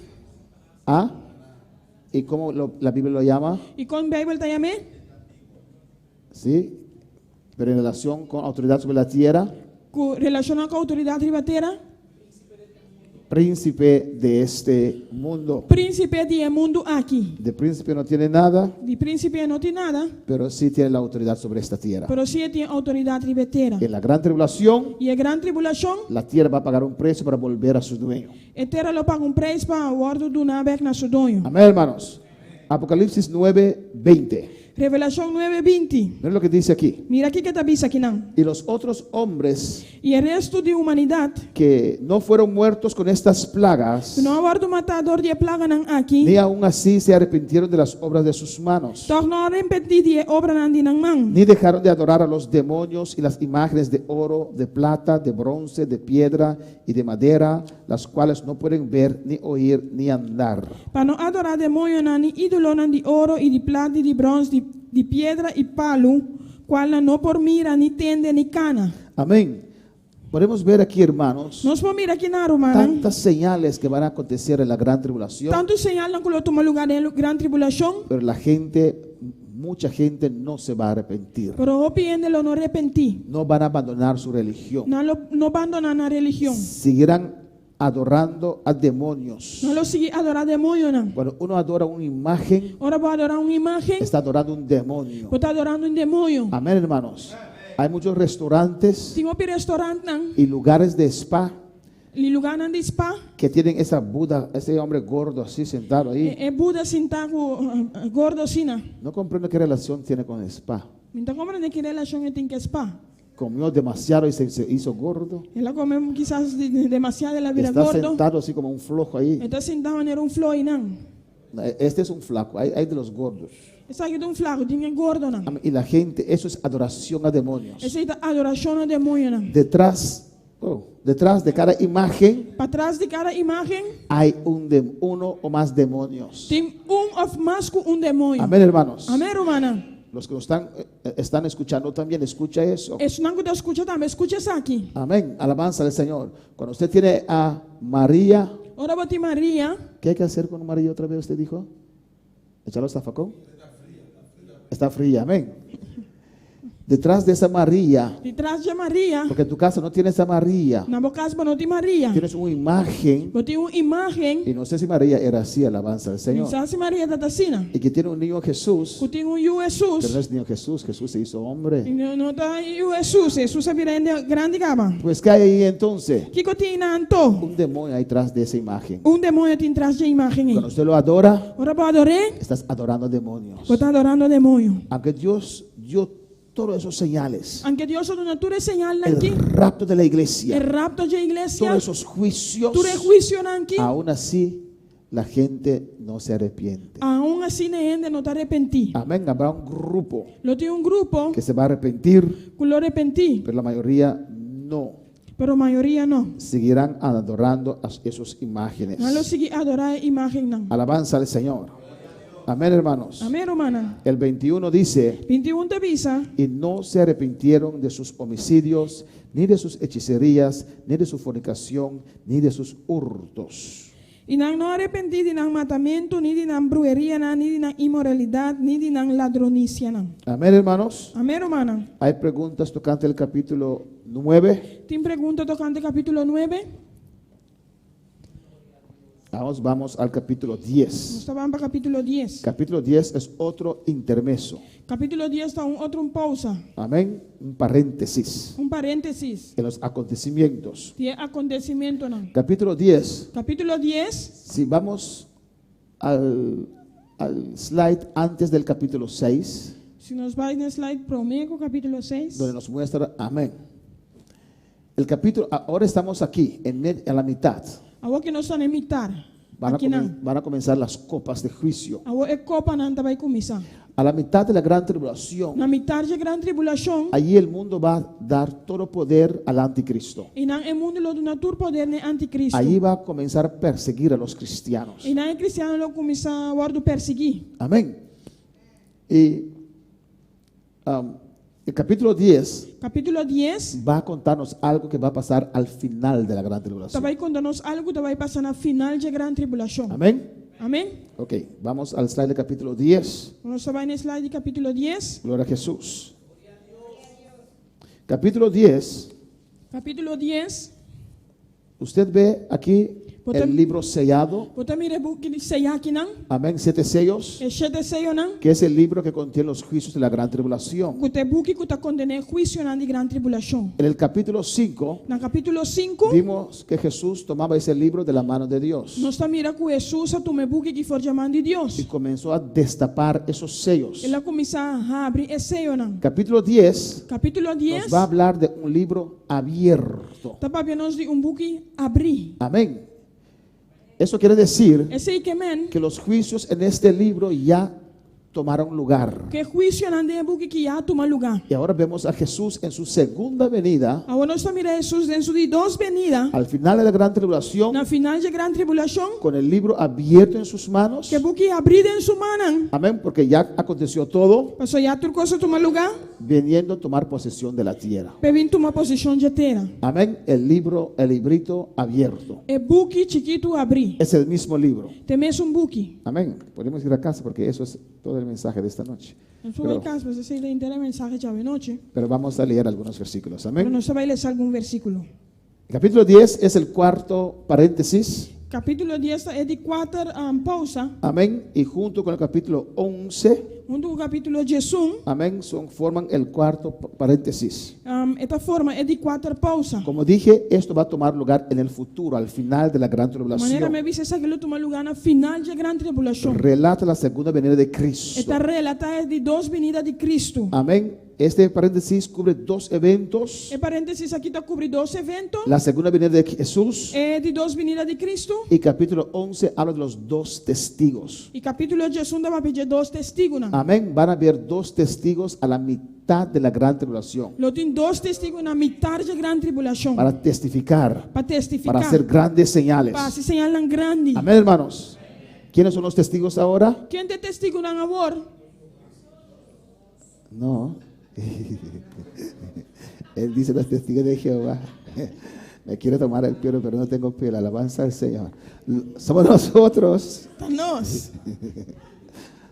¿Ah? ¿Y cómo lo, la Biblia lo llama?
I kon Beibel ta yam'é?
¿Sí? Pero en relación con autoridad sobre la tierra.
Ku relashoná ku outoridat riba tera?
Príncipe de este mundo.
Príncipe di e mundu aki.
De príncipe no tiene nada.
Di príncipe e no tin nada.
Pero sí tiene la autoridad sobre esta tierra.
Pero sí e tin outoridat riba e tera.
En la gran tribulación.
I e gran tribulashon.
La tierra va a pagar un precio para volver a su dueño.
E tera lo paga un preis pa wòrdu duná bèk na su doño.
Amén, hermanos. Apocalipsis 9, 20.
Revelashon nuebe, binti.
Miren lo que dice aquí.
Mira kiko e ta bisa akinan.
Y los otros hombres
I e restu di humanidat.
Que no fueron muertos con estas plagas,
Ku no a wòrdu matá dor di e plaganan aki.
ni aun así se arrepintieron de las obras de sus manos.
Tòg no a arepentí di e obranan di nan man.
Ni dejaron de adorar a los demonios y las imágenes de oro, de plata, de bronce, de piedra y de madera, las cuales no pueden ver, ni oír, ni andar.
Pa no adorá demoñonan ni ídolonan di oro i di plata i di bròns, di di piedra i palu, kualnan no por mira, ni tende, ni kana.
Amén. Podemos ver aquí, hermanos,
Nos por mira akinan, rumannan,
tantas señales que van a acontecer en la gran tribulación.
tantu señalnan ku lo tuma lugá den e gran tribulashon.
Pero la gente, mucha gente no se va a arrepentir.
Pero hopi hende lo no repentí.
No van a abandonar su religión.
Nan lo no bandoná nan religion.
Seguirán adorando a demonios.
Nan lo sigui adorá demonionan.
Cuando uno adora una imagen,
Ora bo adorá un imágen,
está adorando un demonio.
bo ta adorando un demonio.
Amén, hermanos. Hay muchos restaurantes
Tin hopi restaurantnan
y lugares de spa
i lugánan di spa.
Que tienen esa Buda, ese hombre gordo así sentado ahí.
E, e Buda sintá ku gordo asina.
No comprendo qué relación tiene con el spa.
Mi no ta komprendé ki relashon e tin ku spa.
Comió demasiado y se, se hizo gordo.
El a kome kisas demasiado el a bira
Está
gordo.
sentado así como un flojo ahí.
E ta sintá manera un floho einan.
Este es un flaco, hay, hay de los gordos.
Esaki ta un flaku, tin e gordonan.
Y la gente, eso es adoración a demonios.
Esei ta adorashon na demonionan.
Detrás, oh, detrás de cada imagen
Patras di kada imágen
hay un dem- uno o más demonios.
tin un òf mas ku un demonio.
Amén, hermanos.
Amén, rumannan.
Los que nos están, eh, están escuchando también, escucha eso.
Esnan ku ta skucha tambe, skucha esaki.
Amén. Alabanza al Señor. Cuando usted tiene a María
Ora bo tin Maria.
¿Qué hay que hacer con María otra vez? Usted dijo. ¿Echarlo al zafacón? Está fría, amén. Detrás de esa María,
Di tras di Maria,
porque en tu casa no tienes a María,
na bo kas bo no tin Maria.
tienes una imagen,
Bo tin un imágen.
y no sé si María era así, alabanza al Señor,
No sa si Maria tabata asina.
y que tiene un niño Jesús,
Ku tin un yu
pero no
Hesus.
es niño Jesús, Jesús se hizo hombre.
No, no ta yu Hesus, Hesus a bira hende grandi kaba.
Pues ¿qué hay ahí entonces?
Kiko tin anto?
Un demonio ahí tras de esa imagen.
Un demoño tin tras di e imágen ei.
Cuando usted lo adora,
Ora bo ador'é,
estás adorando demonios.
bo ta adorando demoño.
Aunque Dios dio todos esos señales,
Aunke Dios a duna tur e señalnan
el
aki,
rapto de la
e
iglesia,
rapto di iglesia,
todos esos juicios,
tur e huisionan aki,
aún así la gente no se arrepiente.
aun asina hende no ta arepentí.
Amén. Habrá un grupo
Lo tin un grupo
que se va a arrepentir,
ku lo arepentí,
pero la mayoría no.
pero mayoria no.
Seguirán adorando a esas imágenes.
Nan lo sigui adorá e imágennan.
Alabanza al Señor. Amén, hermanos.
Amèn, rumannan.
El 21 dice,
21 ta bisa,
y no se arrepintieron de sus homicidios, ni de sus hechicerías, ni de su fornicación, ni de sus hurtos.
I nan no a arepentí di nan matamentu, ni di nan bruherianan, ni di nan inmoralidat, ni di nan ladronisianan.
Amén, hermanos.
Amèn, rumannan.
Hay preguntas tocante el capítulo 9.
Tin pregunta tokante kapítulo 9?
Vamos, vamos al capítulo 10.
Nos ta bai pa kapítulo 10.
Capítulo 10 es otro intermeso.
Kapítulo 10 ta un otro un pousa,
Amén. Un paréntesis
un paréntesis.
en los acontecimientos.
Di akontesimentunan.
Capítulo 10.
Kapítulo 10,
Si vamos al, al slide antes del capítulo 6,
si nos bai na slide promé ku kapítulo 6,
donde nos muestra, amén. El capítulo, ahora estamos aquí, en, en la mitad.
Awor ku nos ta na mitar.
Van a,
Aki nan.
van a comenzar las copas de juicio.
Awor e kopanan ta bai kuminsá.
A la mitad de la gran tribulación,
Na mitar di gran tribulashon,
allí el mundo va a dar todo poder al anticristo.
einan e mundu lo duna tur poder na antikristu.
Allí va a comenzar a perseguir a los cristianos.
Einan e kristiannan lo kuminsá wòrdu persiguí.
Amén. Y el capítulo 10
Kapítulo 10,
va a contarnos algo que va a pasar al final de la gran tribulación.
ta bai konta nos algu ku ta bai pasa na final di gran tribulashon.
Amén.
Amèn?
Ok, vamos al slide del capítulo 10.
Nos ta bai na slide di kapítulo 10.
Gloria a Jesús. Capítulo 10.
Kapítulo 10.
Usted ve aquí el libro sellado.
Bo ta mira e buki seyá akinan.
Amén. Siete sellos.
E shete seyonan.
Que es el libro que contiene los juicios de la gran tribulación.
Ku ta e buki ku ta kontené huisionan di gran tribulashon.
En el capítulo 5
Na kapítulo 5,
vimos que Jesús tomaba ese libro de la mano de Dios
nos ta mira ku Hesus a tuma e buki aki for di man di Dios.
y comenzó a destapar esos sellos.
El a kuminsá habri e seyonan.
Capítulo 10
Kapítulo 10,
nos va a hablar de un libro abierto.
ta papia nos di un buki habrí.
Amén. Eso quiere decir
Esei ke men,
que los juicios en este libro ya tomaron lugar.
ku e huisionan den e buki aki ya a tuma lugá.
Y ahora vemos a Jesús en su segunda venida,
Awor nos ta mira Hesus den su di dos benida,
al final de la gran tribulación,
na final di gran tribulashon,
con el libro abierto en sus manos.
ku e buki habrí den su mannan.
Amén, porque ya aconteció todo,
Pasó ya tur kos a tuma lugá,
viniendo a tomar posesión de la tierra.
pa bin tuma poseshon di tera.
Amén, el libro, el librito abierto.
E buki chikitu habrí.
Es el mismo libro.
Ta e mesun buki.
Amén. Podemos ir a casa porque eso es todo el mensaje de esta noche.
Nos por
Pero,
kas, pasó esei ta henter e mensahe di awe nochi.
pero vamos a leer algunos versículos.
Pero
Amén.
nos ta bai lesa algun versíkulo.
El capítulo 10 es el cuarto paréntesis.
Kapítulo 10 e di kuater pousa.
Amén. Y junto con el capítulo 11,
Huntu ku kapítulo 11,
amén, son, forman el cuarto paréntesis.
e ta forma e di kuater pousa.
Como dije, esto va a tomar lugar en el futuro, al final de la gran
Manera
tribulación.
mi a bisa esaki lo tuma lugá na final di gran tribulashon.
Relata la segunda venida de Cristo.
E ta relatá e di dos benida di Kristu.
Amén. Este paréntesis cubre dos eventos.
E paréntesis aki ta kubri dos evento.
La segunda venida de Jesús
E di dos benida di Kristu.
y capítulo 11 habla de los dos testigos.
I kapítulo 11 ta papia di dos testigunan.
Amén. Van a haber dos testigos a la mitad de la gran tribulación
Lo tin dos testigu na mitar di gran tribulashon.
para testificar,
Pa testifiká.
para hacer grandes señales.
Pa hasi señalnan grandi.
Amén, hermanos. ¿Quiénes son los testigos ahora?
Ken ta e testigunan awor?
No. Él dice los testigos de Jehová. Me quiere tomar el pelo, pero no tengo pelo. Alabanza al Señor. Somos nosotros.
Ta nos.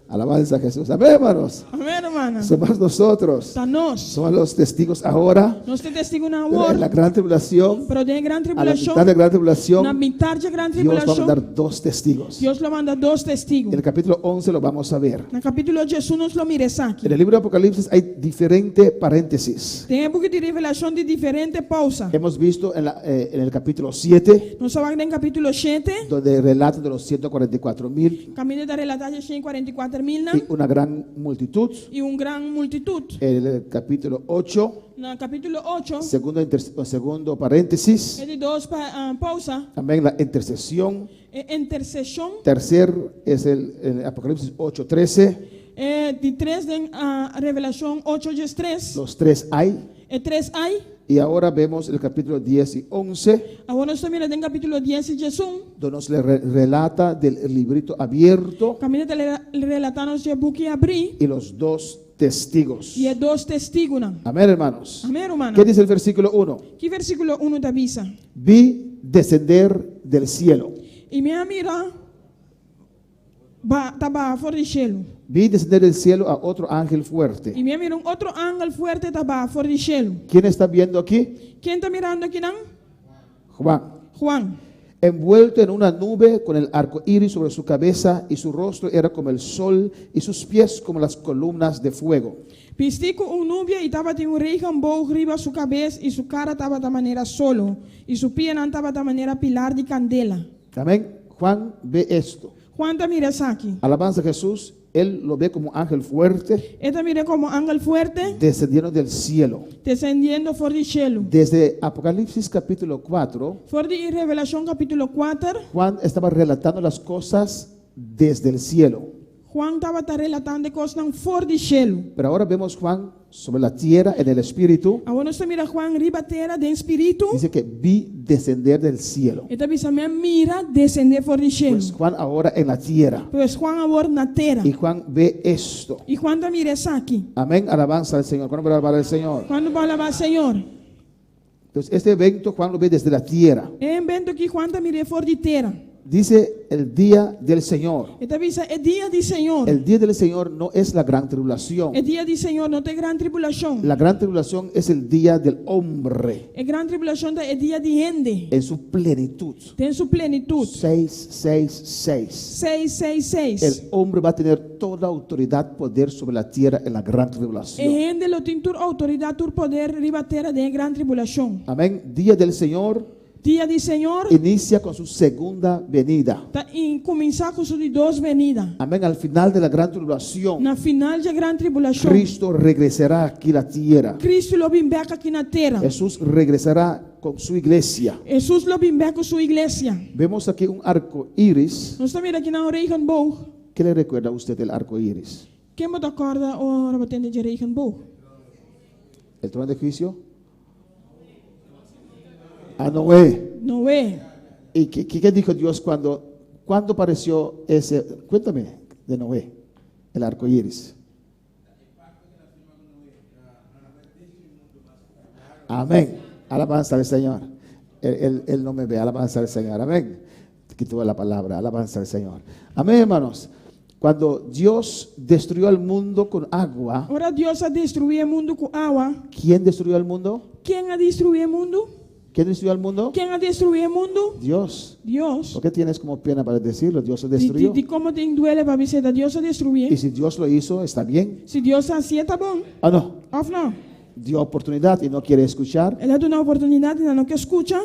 Alabanza a Jesús. Amén, hermanos.
Amèn, rumannan.
Somos nosotros.
Ta nos.
Somos los testigos ahora.
Nos ta testigunan
Pero
awor.
en la gran tribulación,
Pero den gran
a la
tribulashon,
mitad de la gran
na
tribulación,
mitar di gran
Dios va a
tribulashon,
mandar dos testigos.
Dios lo manda dos testigu.
En el capítulo 11 lo vamos a ver.
Na kapítulo 11 nos lo mira esaki.
En el libro de Apocalipsis hay diferentes paréntesis.
Den e buki di Revelashon tin diferente pousa.
Hemos visto en el capítulo 7,
Nos a wak den kapítulo 7,
donde relata de los 144 mil
kaminda ta relatá di 144 milnan
y una gran multitud.
i un gran multitut.
En el capítulo 8,
Na kapítulo 8,
segundo paréntesis,
e di dos pa, ah, pousa,
también la intercesión.
e interseshon.
Tercer es el Apocalipsis 8:13,
E di tres den ah, Revelashon 8 13,
los tres hay.
e tres ai.
Y ahora vemos el capítulo 10 y 11,
Awor nos ta mira den kapítulo 10 i 11,
donde nos le relata del librito abierto
kaminda ta relatá nos e buki habrí
y los dos testigos.
i e dos testigunan.
Amén, hermanos.
Amèn, rumannan.
¿Qué dice el versículo 1?
Ki versíkulo 1 ta bisa?
Vi descender del cielo.
I mi a mira ba, ta baha for di shelu.
Vi descender del cielo a otro ángel fuerte.
I mi a mira un otro angel fuerte ta baha for di shelu.
¿Quién está viendo aquí?
Ken ta mirando akinan?
Juan.
Juan.
Envuelto en una nube con el arco iris sobre su cabeza, y su rostro era como el sol y sus pies como las columnas de fuego.
Bistí ku un nubia i tabatin un regenboog riba su kabes i su kara tabata manera solo i su pianan tabata manera pilar di kandela.
Amén. Juan ve esto.
Juan ta mira esaki.
Alabanza a Jesús. Él lo ve como ángel fuerte
E ta mir'é komo angel fuerte
descendiendo del cielo.
desendiendo for di shelu.
Desde Apocalipsis capítulo 4,
For di Revelashon kapítulo 4,
Juan estaba relatando las cosas desde el cielo.
Juan tabata relatando e kosnan for di shelu.
Pero ahora vemos Juan sobre la tierra en el espíritu.
Awor nos ta mira Juan riba tera den spiritu.
Dice que vi descender del cielo.
E ta bisa mi a mira desendé for di shelu.
Pues Juan ahora en la tierra.
Pues Juan awor na tera.
Y Juan ve esto.
I Juan ta mira esaki.
Amén. Alabanza al Señor. ¿Cuándo va a alabar al Señor?
Kuantu por alabá Señor?
Entonces, este evento Juan lo ve desde la tierra.
E evento aki Juan ta mir'é for di tera.
Dice el día del Señor.
E ta bisa e dia di Señor.
El día del Señor no es la gran tribulación.
E dia di Señor no ta e gran tribulashon.
La gran tribulación es el día del hombre
E gran tribulashon ta e dia di hende.
en su plenitud.
Den su plenitut.
666.
666.
El hombre va a tener toda autoridad, poder sobre la tierra en la gran tribulación.
E hende lo tin tur outoridat, tur poder riba tera den e gran tribulashon.
Amén. Día del Señor.
Dia di Señor
Inicia con su segunda venida.
ta in kuminsá ku su di dos venida.
Amén. Al final de la gran tribulación,
Na final di e gran tribulashon,
Cristo regresará aquí a la tierra.
Cristo lo bin bèk aki na tera.
Jesús regresará con su iglesia.
Hesus lo bin bèk ku su iglesia.
Vemos aquí un arco iris.
Nos ta mira akinan un regenboog.
¿Qué le recuerda a usted el arco iris?
Ken bo ta kòrda ora bo tende dje regenboog?
¿El trono de juicio? A Noé.
Noé.
¿Y qué, qué dijo Dios cuando, cuando apareció ese? Cuéntame de Noé, el arco iris. Amén. Alabanza al Señor. Él, él, no me ve. Alabanza al Señor. Amén. Quitó la palabra. Alabanza al Señor. Amén, hermanos. Cuando Dios destruyó al mundo con agua.
Ora Dios a destruí e mundu ku awa.
¿Quién destruyó al mundo?
Ken a destruí e mundu?
¿Quién destruyó al mundo?
Ken a destruí e mundu?
Dios.
Dios.
¿Por qué tienes como pena para decirlo? Dios lo destruyó.
Di, di, di kon tin duele pa bisa Dios a destruí.
Y si Dios lo hizo, está bien.
Si Dios a hasié, ta bon.
Ah, no.
Òf no?
Dio oportunidad y no quiere escuchar.
El a duna oportunidat i nan no ke skucha.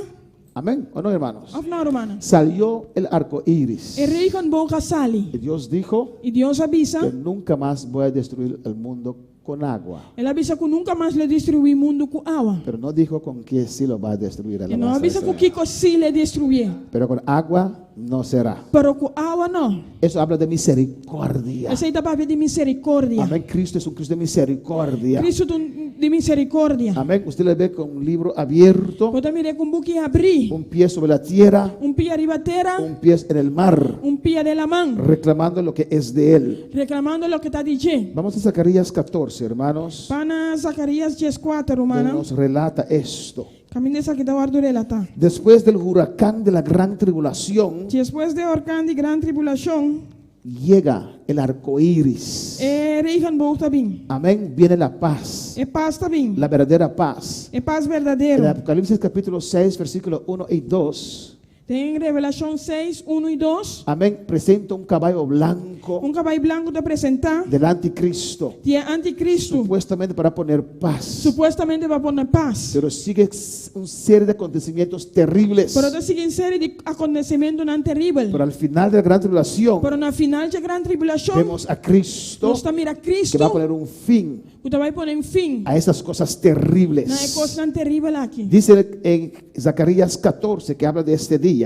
Amén. ¿O no, hermanos?
Òf no, rumannan?
Salió el arco iris.
E regenboog a sali.
Y Dios dijo
I Dios a bisa.
que nunca más voy a destruir el mundo con agua.
El a bisa ku nunka mas lo e destruí mundu ku awa.
Pero no dijo con qué sí lo va a destruir.
E no a bisa ku kiko sí lo e destruí.
Pero con agua no será.
Pero ku awa no.
Eso habla de misericordia.
Esei ta papia di miserikordia.
Amén. Cristo es un Cristo de misericordia.
Cristo ta un di miserikordia.
Amén. Usted le ve con un libro abierto.
Bo ta mir'é ku un buki habrí.
Un pie sobre la tierra.
Un pia riba tera.
Un pie en el mar.
Un pia den laman.
Reclamando lo que es de él.
Reklamando loke ta di dje.
Vamos a Zacarías 14, hermanos.
Ban na Zakarías 14, rumannan.
Nos relata esto.
Kaminda esaki ta wòrdu relatá.
Después del huracán de la gran tribulación.
Despues di e orkan di gran tribulashon.
Llega el arco iris.
E regenboog ta bin.
Amén. Viene la paz.
E pas ta bin.
La verdadera paz.
E pas
En
berdadero.
Apocalipsis capítulo 6, versículo 1 y 2.
Den Revelashon seis, unu i dos.
Amén. Presenta un caballo blanco.
Un kabai blanku ta presentá.
Del anticristo.
Di e antikristu.
Supuestamente para poner paz.
Supuestamente pa pone pas.
Pero sigue un serie de acontecimientos terribles.
Pero ta sigui un serie di akontesimentunan teribel.
Pero al final de la gran tribulación.
Pero na final dje gran tribulashon.
Vemos a Cristo.
Nos ta mira Cristo.
Que va a poner un fin.
Ku ta bai pone un fin.
A esas cosas terribles.
Na e kosnan teribel aki.
Dice en Zacarías 14 que habla de este día.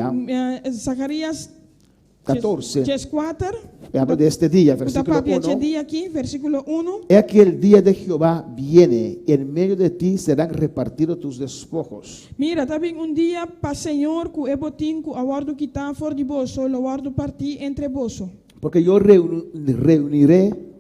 Zacarías
14.
14.
Que habla de este día,
Ku ta
versículo
papia dje
1.
dia aki, versíkulo 1.
He aquí el día de Jehová viene, y en medio de ti serán repartidos tus despojos.
Mira, ta bin un dia pa Señor ku e botin ku a wòrdu kitá for di boso lo wòrdu partí entre boso.
Porque yo reuniré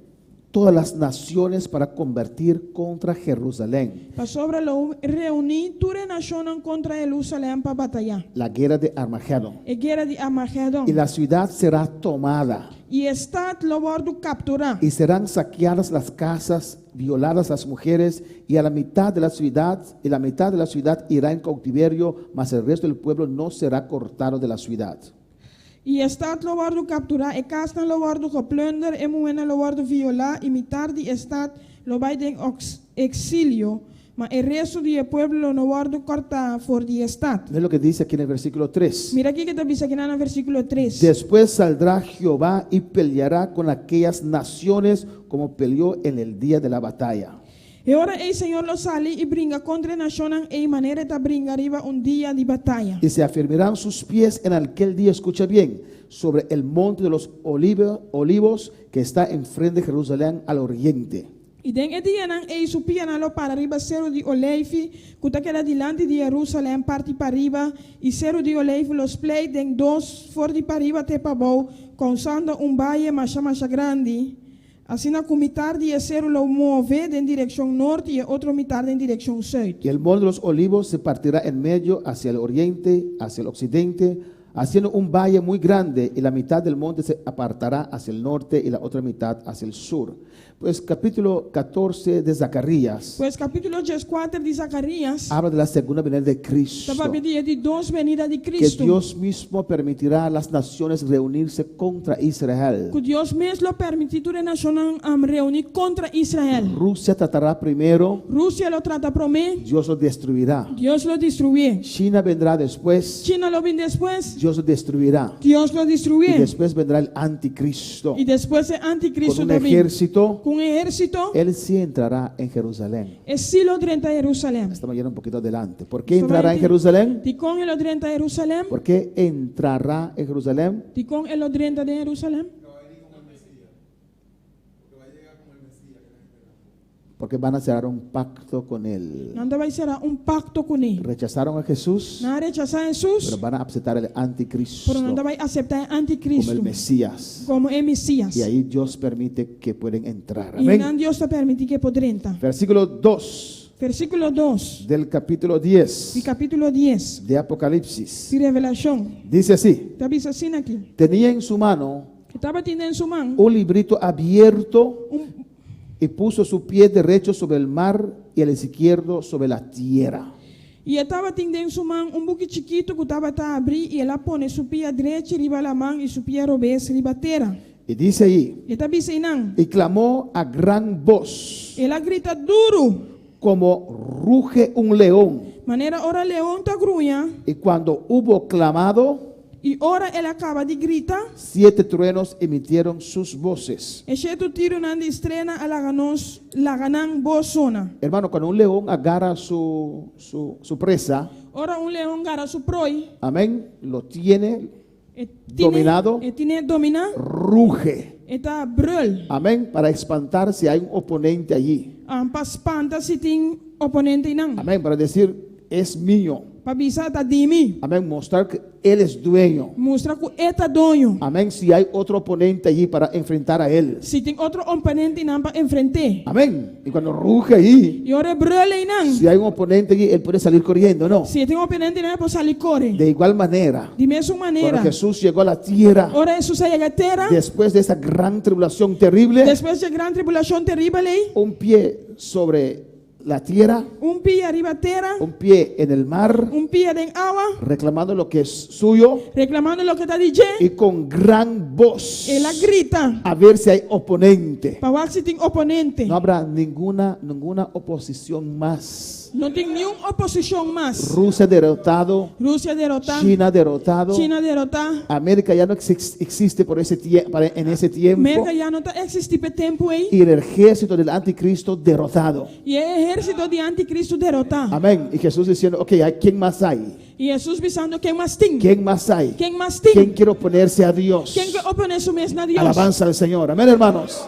todas las naciones para combatir contra Jerusalén.
Pasobra lo reuní tur e nashonnan kontra Herusalèm pa batayá.
La guerra de Armagedón.
E guera di Armagedón.
Y la ciudad será tomada.
I e stat lo wòrdu kapturá.
Y serán saqueadas las casas, violadas las mujeres, y a la mitad de la ciudad, y la mitad de la ciudad irá en cautiverio, mas el resto del pueblo no será cortado de la ciudad.
I e stat lo wòrdu kapturá, e kasnan lo wòrdu geplùnder, e muhénan lo wòrdu violá, i mitar di e stat lo bai den eksilio, ma e restu di e pueblo lo no wòrdu kòrtá for di e stat.
Mira loke dice aki na e versíkulo tres.
Mira kiko ta bisa akinan na versíkulo tres.
Después saldrá Jehová y peleará con aquellas naciones como peleó en el día de la batalla.
E ora ei Señor lo sali i bringa kontra e nashonnan ei manera e ta bringa riba un dia di bataya.
Y se afirmirán sus pies en aquel día, escucha bien, sobre el monte de los olivos que está enfrente de Jerusalén al oriente.
I den e dianan ei su pianan lo para riba seru di Oleifi, ku ta keda dilanti di Jerusalèm parti pariba, i seru di Oleifi lo spleit den dos for di pariba te pabou, kousando un baye masha masha grandi. Asina ku mitar di e seru lo move den direkshon nort i e otro mitar den direkshon sùit.
Y el monte de los Olivos se partirá en medio hacia el oriente, hacia el occidente, haciendo un valle muy grande, y la mitad del monte se apartará hacia el norte y la otra mitad hacia el sur. Pues capítulo 14 de Zacarías
Pues kapítulo dieskuater di Zakarías
habla de la segunda venida de Cristo.
ta papia di e di dos benida di
Que
Cristo.
Dios mismo permitirá a las naciones reunirse contra Israel.
Ku Dios mes lo permití tur e nashonnan reuní kontra Israel.
Rusia tratará primero,
Rusia lo trata promé,
Dios lo destruirá.
Dios lo destruí.
China vendrá después,
China lo bin despues,
Dios lo destruirá.
Dios lo
Y
destruí.
después vendrá el anticristo
I despues e
con
anticristo
un
ta bin
ejército.
ku un ehérsito.
Él sí entrará en Jerusalén.
E sí lo drenta Jerusalèm.
Estamos yendo un poquito adelante. ¿Por qué entrará en Jerusalén?
Dikon e lo drenta Jerusalèm?
¿Por qué entrará en Jerusalén?
Dikon e lo drenta den Jerusalèm?
Porque van a cerrar un pacto con él.
Nan ta bai sera un pakto kuné.
Rechazaron a Jesús,
Nan a rechasá Hesus,
pero van a aceptar al anticristo
pero nan ta bai aseptá e
como el
anticristo
Mesías.
komo e Mesías.
Y ahí Dios permite que pueden entrar.
I
Amén.
nan Dios ta permití ku e por drenta.
Versículo 2
Versíkulo 2
del capítulo
di
10
kapítulo 10
de Apocalipsis.
di Revelashon
Dice así,
ta bisa asina aki.
tenía en su mano
E tabatin den su man
un librito abierto
un
y puso su pie derecho sobre el mar y el izquierdo sobre la tierra.
I e tabatin den su man un buki chikitu ku tabata abrí, i el a pone su pia drechi riba laman i su pia robes riba tera.
Y dice allí,
E ta bisa einan.
y clamó a gran voz,
El a grita duru,
como ruge un león.
manera ora leon ta gruña,
Y cuando hubo clamado,
I ora el a kaba di grita,
siete truenos emitieron sus voces.
e shetu tirunan di strena a laga nos laga nan bos sona.
Hermano, cuando un león agarra su, su, su presa,
Ora un leon gara su proi,
amén, lo tiene
e tine,
Dominado.
e tine dominá,
ruge,
e ta brul,
amén, para espantar si hay un oponente allí.
pa spanta si tin oponente einan.
Amén, para decir, es mío.
Pa bisa ta di mi.
Amén. Mostrar que Él es dueño.
Mustra ku e ta doño.
Amén. Si hay otro oponente allí para enfrentar a Él.
Si tin otro oponente einan pa enfrent'é.
Amén. Y cuando ruge ahí,
I ora e brùl einan.
si hay un oponente allí, Él puede salir corriendo, ¿no?
Si tin un oponente einan, e por sali kore.
De igual manera,
Di mesun
cuando
manera.
Jesús llegó a la tierra,
Ora Hesus a yega tera.
después de esa gran tribulación terrible,
Despues di e gran tribulashon teribel ei.
un pie sobre la tierra,
Un pia riba tera.
un pie en el mar,
Un pia den awa.
reclamando lo que es suyo
Reklamando loke ta di dje.
y con gran voz
El a grita.
a ver si hay oponente.
Pa wak si tin oponente.
No habrá ninguna, ninguna oposición más.
No tin niun oposishon mas.
Rusia derrotado,
Rusia derotá.
China derrotado,
China derotá.
América ya no existe por ese en ese tiempo
Merka ya no ta eksistí pa e tempu ei.
y el ejército del anticristo derrotado.
I e ehérsito di antikristu derotá.
Amén. Y Jesús diciendo, ok, ¿quién más hay?
I Hesus bisando, Ken mas tin?
¿Quién más hay?
Ken mas tin?
¿Quién quiere oponerse a Dios?
Ken ke oponé su mes na Dios?
Alabanza al Señor. Amén, hermanos.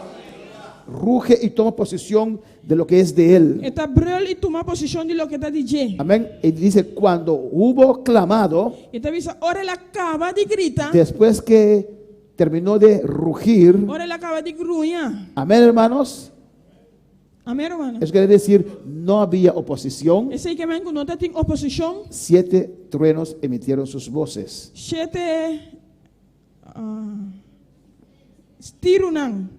Ruge y toma posición de lo que es de Él.
E ta brùl i tuma posishon di loke ta di dje.
Amén. Y dice, cuando hubo clamado,
E ta bisa, ora el a kaba di grita,
después que terminó de rugir,
ora el a kaba di gruña.
Amén, hermanos.
Amén, rumannan.
Eso quiere decir, no había oposición.
Esei ke men ku no tatin oposishon.
Siete truenos emitieron sus voces.
Shete tirunan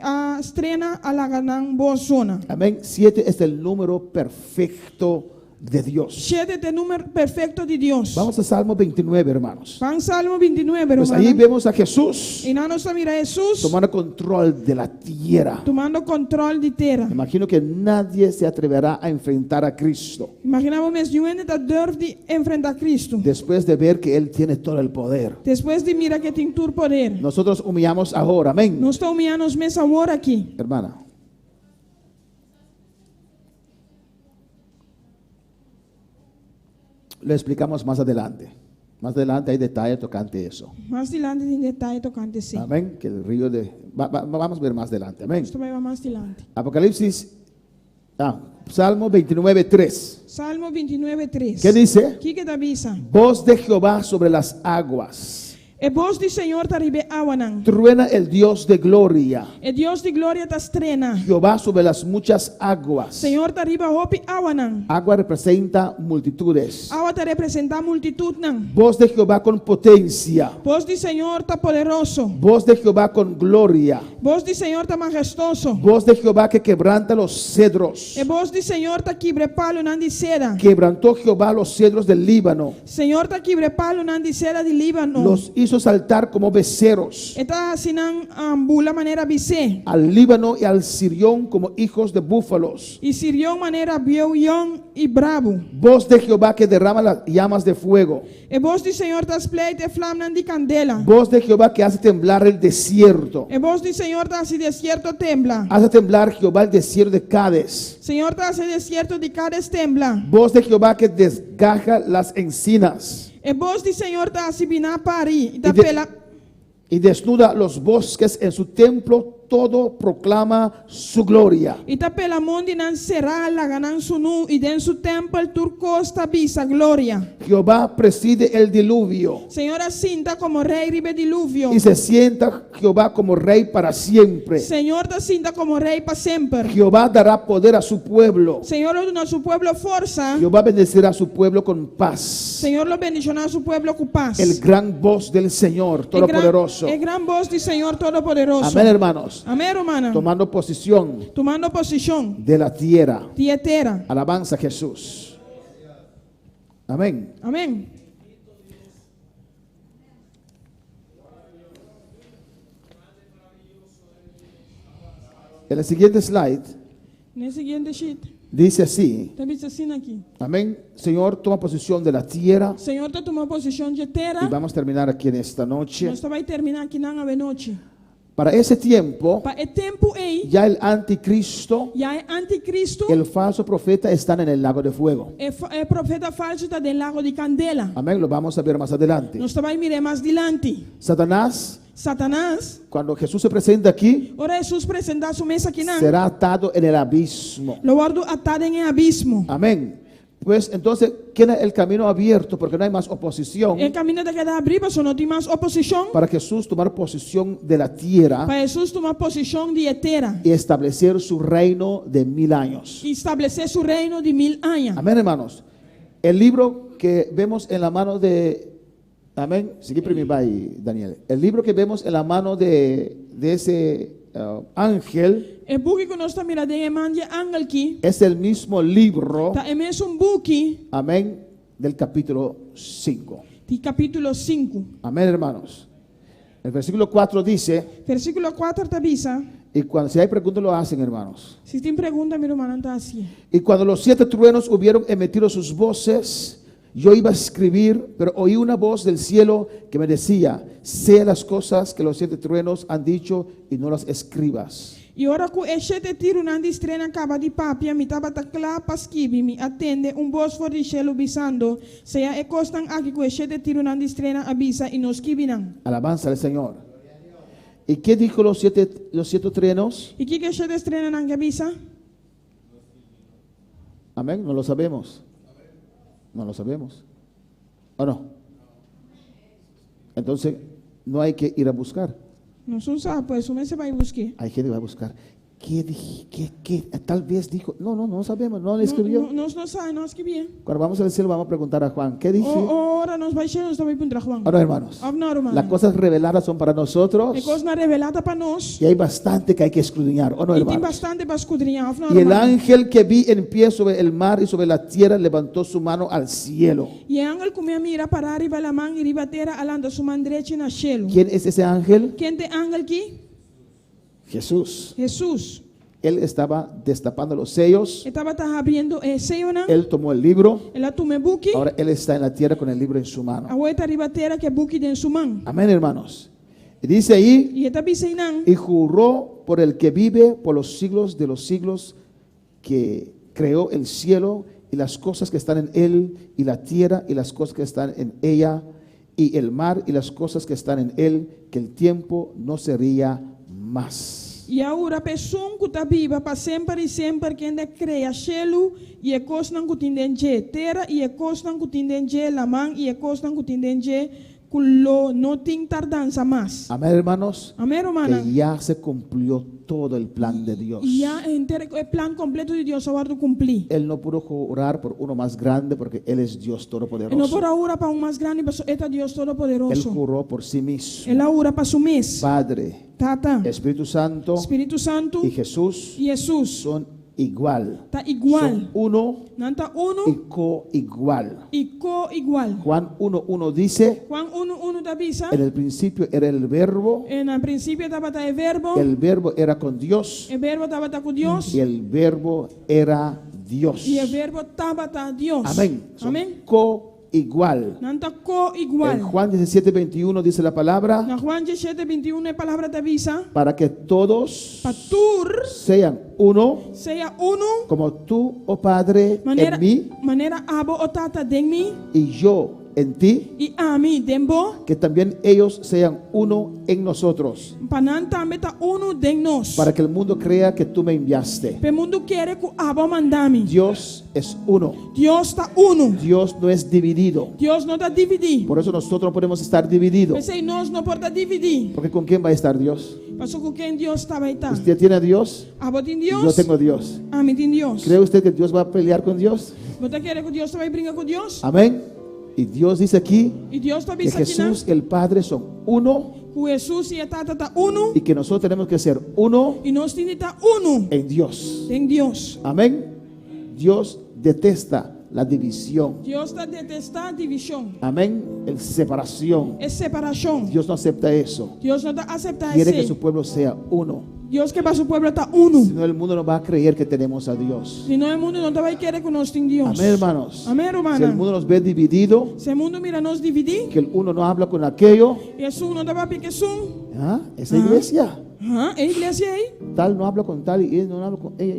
a strena a laga nan bos zona.
Amén. Siete es el número perfecto de Dios.
Shete ta e number perfekto di Dios.
Vamos a Salmo 29, hermanos.
Ban Salmo 29,
Pues ahí
rumannan.
vemos a Jesús
Einan nos ta mira Hesus
tomando control de la tierra.
tumando kontròl di tera.
Me imagino que nadie se atreverá a enfrentar a Cristo
Imaginá bo mes, niun hende ta durf di enfrentá Kristu.
después de ver que Él tiene todo el poder.
Despues di mira ku e tin tur poder.
Nosotros humillamos ahora, amén.
Nos ta humiyá nos mes awor aki.
Hermana. Lo explicamos más adelante. Más adelante hay detalle tocante eso.
Mas dilanti tin detaye tokante esei.
Amén. Que el río de. vamos a ver más adelante. Amén.
Nos ta bai wak mas dilanti.
Apocalipsis. Ah, Salmo 29, 3.
Salmo 29, 3.
¿Qué dice?
Kiko e ta bisa?
Voz de Jehová sobre las aguas.
E bos di Señor ta riba e awanan.
Truena el Dios de gloria.
E Dios di gloria ta strena.
Jehová sobre las muchas aguas.
Señor ta riba hopi awanan.
Agua representa multitudes.
Awa ta representá multitutnan.
Voz de Jehová con potencia.
Bos di Señor ta poderoso.
Voz de Jehová con gloria.
Bos di Señor ta mahestuoso.
Voz de Jehová que quebranta los cedros.
E bos di Señor ta kibra e palunan di seda.
Quebrantó Jehová los cedros del Líbano.
Señor ta kibra e palunan di seda di Líbano.
Los hizo saltar como becerros.
E ta hasi nan bula manera bisé.
Al Líbano y al Sirión como hijos de búfalos.
I Sirion manera bieu yòn i brabu.
Voz de Jehová que derrama las llamas de fuego.
E bos di Señor ta spleit e flamnan di kandela.
Voz de Jehová que hace temblar el desierto.
E bos di Señor ta hasi desierto tembla.
Hace temblar Jehová el desierto de Cades.
Señor ta hasi desierto di Cades tembla.
Voz de Jehová que desgaja las encinas.
E bos di Señor ta hasi biná pari i ta
I de-
pela.
Y desnuda los bosques en su templo, todo proclama su gloria.
I ta pela mondinan será laga nan sunú i den su tèmpel tur kos ta bisa gloria.
Jehová preside el diluvio.
Señor a sinta komo rei riba e diluvio.
Y se sienta Jehová como rey para siempre.
Señor ta sinta komo rei pa semper.
Jehová dará poder a su pueblo.
Señor lo duna su pueblo forsa.
Jehová bendecirá a su pueblo con paz.
Señor lo bendishoná su pueblo ku pas.
El gran voz del Señor
E gran,
Todopoderoso.
e gran bos di Señor Todopoderoso.
Amén, hermanos.
Amén, rumannan.
Tomando posición
Tumando posishon
de la tierra.
di e tera.
Alabanza a Jesús. Amén.
Amén.
En el siguiente slide
Den e siguiente sheet.
dice así.
Ta bisa asina aki.
Amén. Señor, toma posición de la tierra.
Señor ta tuma posishon di
Y
tera.
vamos a terminar aquí en esta noche.
Nos ta bai terminá akinan awe nochi.
Para ese tiempo,
Pa e tempu ei,
ya el anticristo,
ya e anticristo,
el falso profeta están en el lago de fuego.
e, e profeta falsu ta den lago di kandela.
Amén. Lo vamos a ver más adelante.
Nos ta bai mir'é mas dilanti.
Satanás,
Satanas,
cuando Jesús se presenta aquí,
ora Hesus presentá su mes akinan,
será atado en el abismo.
lo wòrdu atá den e abismo.
Amén. Pues entonces queda el camino abierto porque no hay más oposición
E kaminda ta keda habrí, pasobra no tin mas oposishon.
para Jesús tomar posesión de la tierra
Pa Hesus tuma posishon di e tera
y establecer su reino de 1000 años.
I establesé su reino di mil aña.
Amén, hermanos. El libro que vemos en la mano de... Amén. Sigue primi bai, Daniel. El libro que vemos en la mano de ese ángel
E buki ku nos ta mira den e man di e angel ki
es el mismo libro,
ta e mesun buki
amén, del capítulo 5.
di kapítulo 5.
Amén, hermanos. El versículo 4 dice,
Versíkulo 4 ta bisa,
y cuando si hay preguntas lo hacen, hermanos.
Si tin pregunta, mi rumannan ta hasi.
Y cuando los siete truenos hubieron emitido sus voces, yo iba a escribir, pero oí una voz del cielo que me decía: Sella las cosas que los siete truenos han dicho y no las escribas.
I ora ku e shete tirunan di strena a kaba di papia, mi tabata kla pa skibi, mi a tende un bos for di shelu bisando, Seya e kosnan aki ku e shete tirunan di strena a bisa i no skibi nan.
Alabanza al Señor. ¿Y qué dijo los siete truenos?
I kiko e shete strenanan a bisa?
Amén, no lo sabemos. No lo sabemos. ¿O no? Entonces, no hay que ir a buscar.
Nos no sa, pues, no mester bai buska.
Hay gente que va a buscar. ¿Qué, dij- qué, qué? Tal vez dijo. No, no, no sabemos. No le escribió.
No, nos no sa, no a skibi.
Cuando vamos al cielo vamos a preguntar a Juan. ¿Qué dije?
Ora nos bai shelu, nos ta bai puntra Juan.
Ahora, hermanos.
Òf no, ruman.
Las cosas reveladas son para nosotros.
E kosnan revelá ta pa nos.
Y hay bastante que hay que escudriñar. ¿O no,
I tin
hermanos?
bastante pa skudriñá. Òf no,
Y el
ruman.
ángel que vi en pie sobre el mar y sobre la tierra levantó su mano al cielo.
I e angel ku mi a mira pará riba laman i riba tera a lanta su man drechi na shelu.
¿Quién es ese ángel?
Ken ta e angel ki?
Jesús.
Hesus.
Él estaba destapando los sellos.
E tabata habriendo e seyonan.
Él tomó el libro.
El a tuma e buki.
Ahora él está en la tierra con el libro en su mano.
Awor e ta riba tera ku e buki den su man.
Amén, hermanos. Y dice ahí,
I e ta bisa einan.
Y juró por el que vive por los siglos de los siglos, que creó el cielo y las cosas que están en él, y la tierra y las cosas que están en ella, y el mar y las cosas que están en él, que el tiempo no sería más.
I a hura pa esun ku ta biba pa semper i semper, kende a krea shelu i e kosnan ku tin den dje, tera i e kosnan ku tin den dje, laman i e kosnan ku tin den dje, ku lo no tin tardansa mas.
Amén, hermanos.
Amèn, ruman.
Que ya se cumplió todo el plan de Dios.
Ya henter e plan kompleto di Dios a wòrdu kumplí.
Él no pudo jurar por uno más grande porque Él es Dios
E no
Todopoderoso.
por a hura pa un mas grandi, pasobra e ta Dios
Él
Todopoderoso.
juró por sí mismo.
El a hura pa su mes.
Padre,
Tata,
Espíritu Santo
Spiritu Santu
y Jesús
i Hesus
son igual.
ta igual.
Son uno
Nan ta uno
y co-igual.
i ko-igual.
Juan 1.1 dice,
Juan 1.1 ta bisa,
en el principio era el verbo,
na prinsipio tabata e verbo,
el verbo era con Dios
e verbo tabata ku Dios
y el verbo era Dios.
i e verbo tabata Dios.
Amén. Son
Amèn.
co-igual.
Nan ta ko-igual.
En Juan 17, 21 dice la palabra,
Na Juan 17, 21 e palabra ta bisa,
para que todos
pa tur
sean uno,
sea uno,
como tú, oh Padre,
manera,
en mí
manera abo o tata den mi
y yo en ti,
i ami den bo,
que también ellos sean uno en nosotros,
pa nan tambe ta uno den nos.
para que el mundo crea que tú me enviaste.
Pa mundu kere ku abo a manda mi.
Dios es uno.
Dios ta uno.
Dios no es dividido.
Dios no ta dividí.
Por eso nosotros no podemos estar divididos.
P'esei nos no por ta dividí.
Porque ¿con quién va a estar Dios?
Paso ku ken Dios ta bai ta.
Usted tiene a Dios,
Abo tin Dios.
yo tengo a Dios.
Ami tin Dios.
¿Cree usted que Dios va a pelear con Dios?
Bo ta kere ku Dios ta bai bringa ku Dios?
Amén. Y Dios dice aquí
I Dios ta
que
bisa aki
Jesús y el Padre son uno
ku Hesus i e Tata ta uno
y que nosotros tenemos que ser uno
i nos tin di ta uno
en Dios.
den Dios.
Amén. Dios detesta la división.
Dios ta detestá divishon.
Amén. El separación.
E separashon.
Dios no acepta eso.
Dios no ta aseptá
Quiere que
esei.
su pueblo sea uno.
Dios ke pa su pueblo ta uno.
Si no, el mundo no va a creer que tenemos a Dios.
Si no, e mundu no ta bai kere ku nos tin Dios.
Amén, hermanos.
Amèn, ruman.
Si el mundo nos ve dividido,
Si mundu mira nos dividí,
que el uno no habla con aquello,
esun no ta papia ku esun.
¿ah? Esa iglesia,
Ah, e iglesia ei.
tal no habla con tal y él no habla con ella.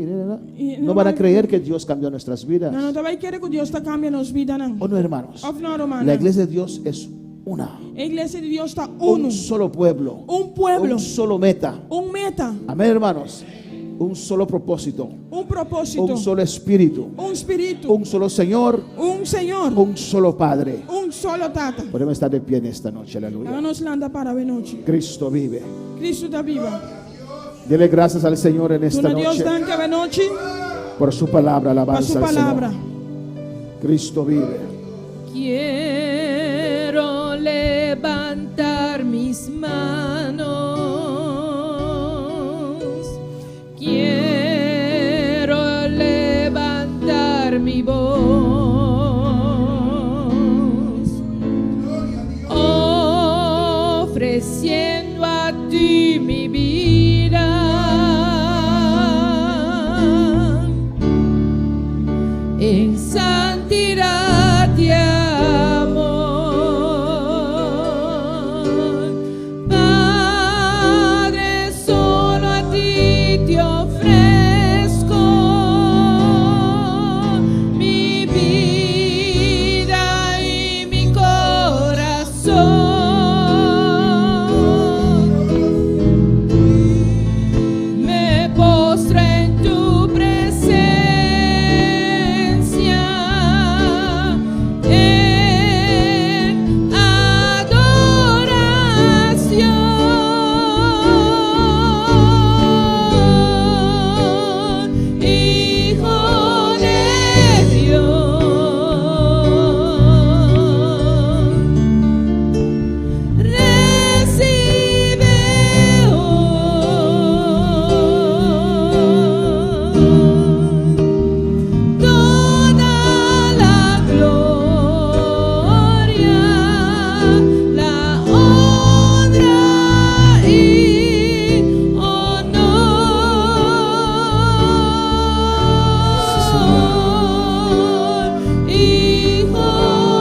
Y
Y
no
no
van a
van-
creer que Dios cambió nuestras vidas.
Nan no ta bai kere ku Dios ta kambia nos bidanan.
¿O no, hermanos?
Òf no, ruman.
La iglesia de Dios es una.
E iglesia di Dios ta uno.
Un solo pueblo.
Un pueblo.
Un solo meta.
Un meta.
Amén, hermanos. Un solo propósito.
Un propósito.
Un solo espíritu.
Un spiritu.
Un solo Señor.
Un Señor.
Un solo Padre.
Un solo Tata.
Podemos estar de pie en esta noche. Aleluya.
Laga nos lanta para awe nochi.
Cristo vive.
Kristu ta biba.
Dele gracias al Señor en esta
Duna Dios
noche
danki awe nochi
por su palabra.
pa
Alabanza
su
al Señor.
palabra.
Cristo vive.
Quiero levantar mis manos. Quiero levantar mi voz. Ofreciendo a ti mi vida. En santidad y amor, Padre, solo a ti te ofrezco mi vida y mi corazón. Me postro en tu presencia en adoración, Hijo de Dios. Recibe hoy toda la gloria, la honra y honor, Hijo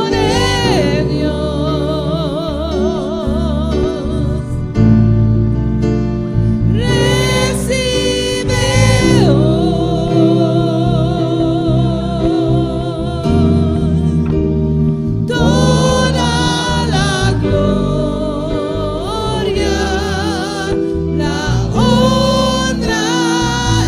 de Dios. Recibe hoy toda la gloria, la honra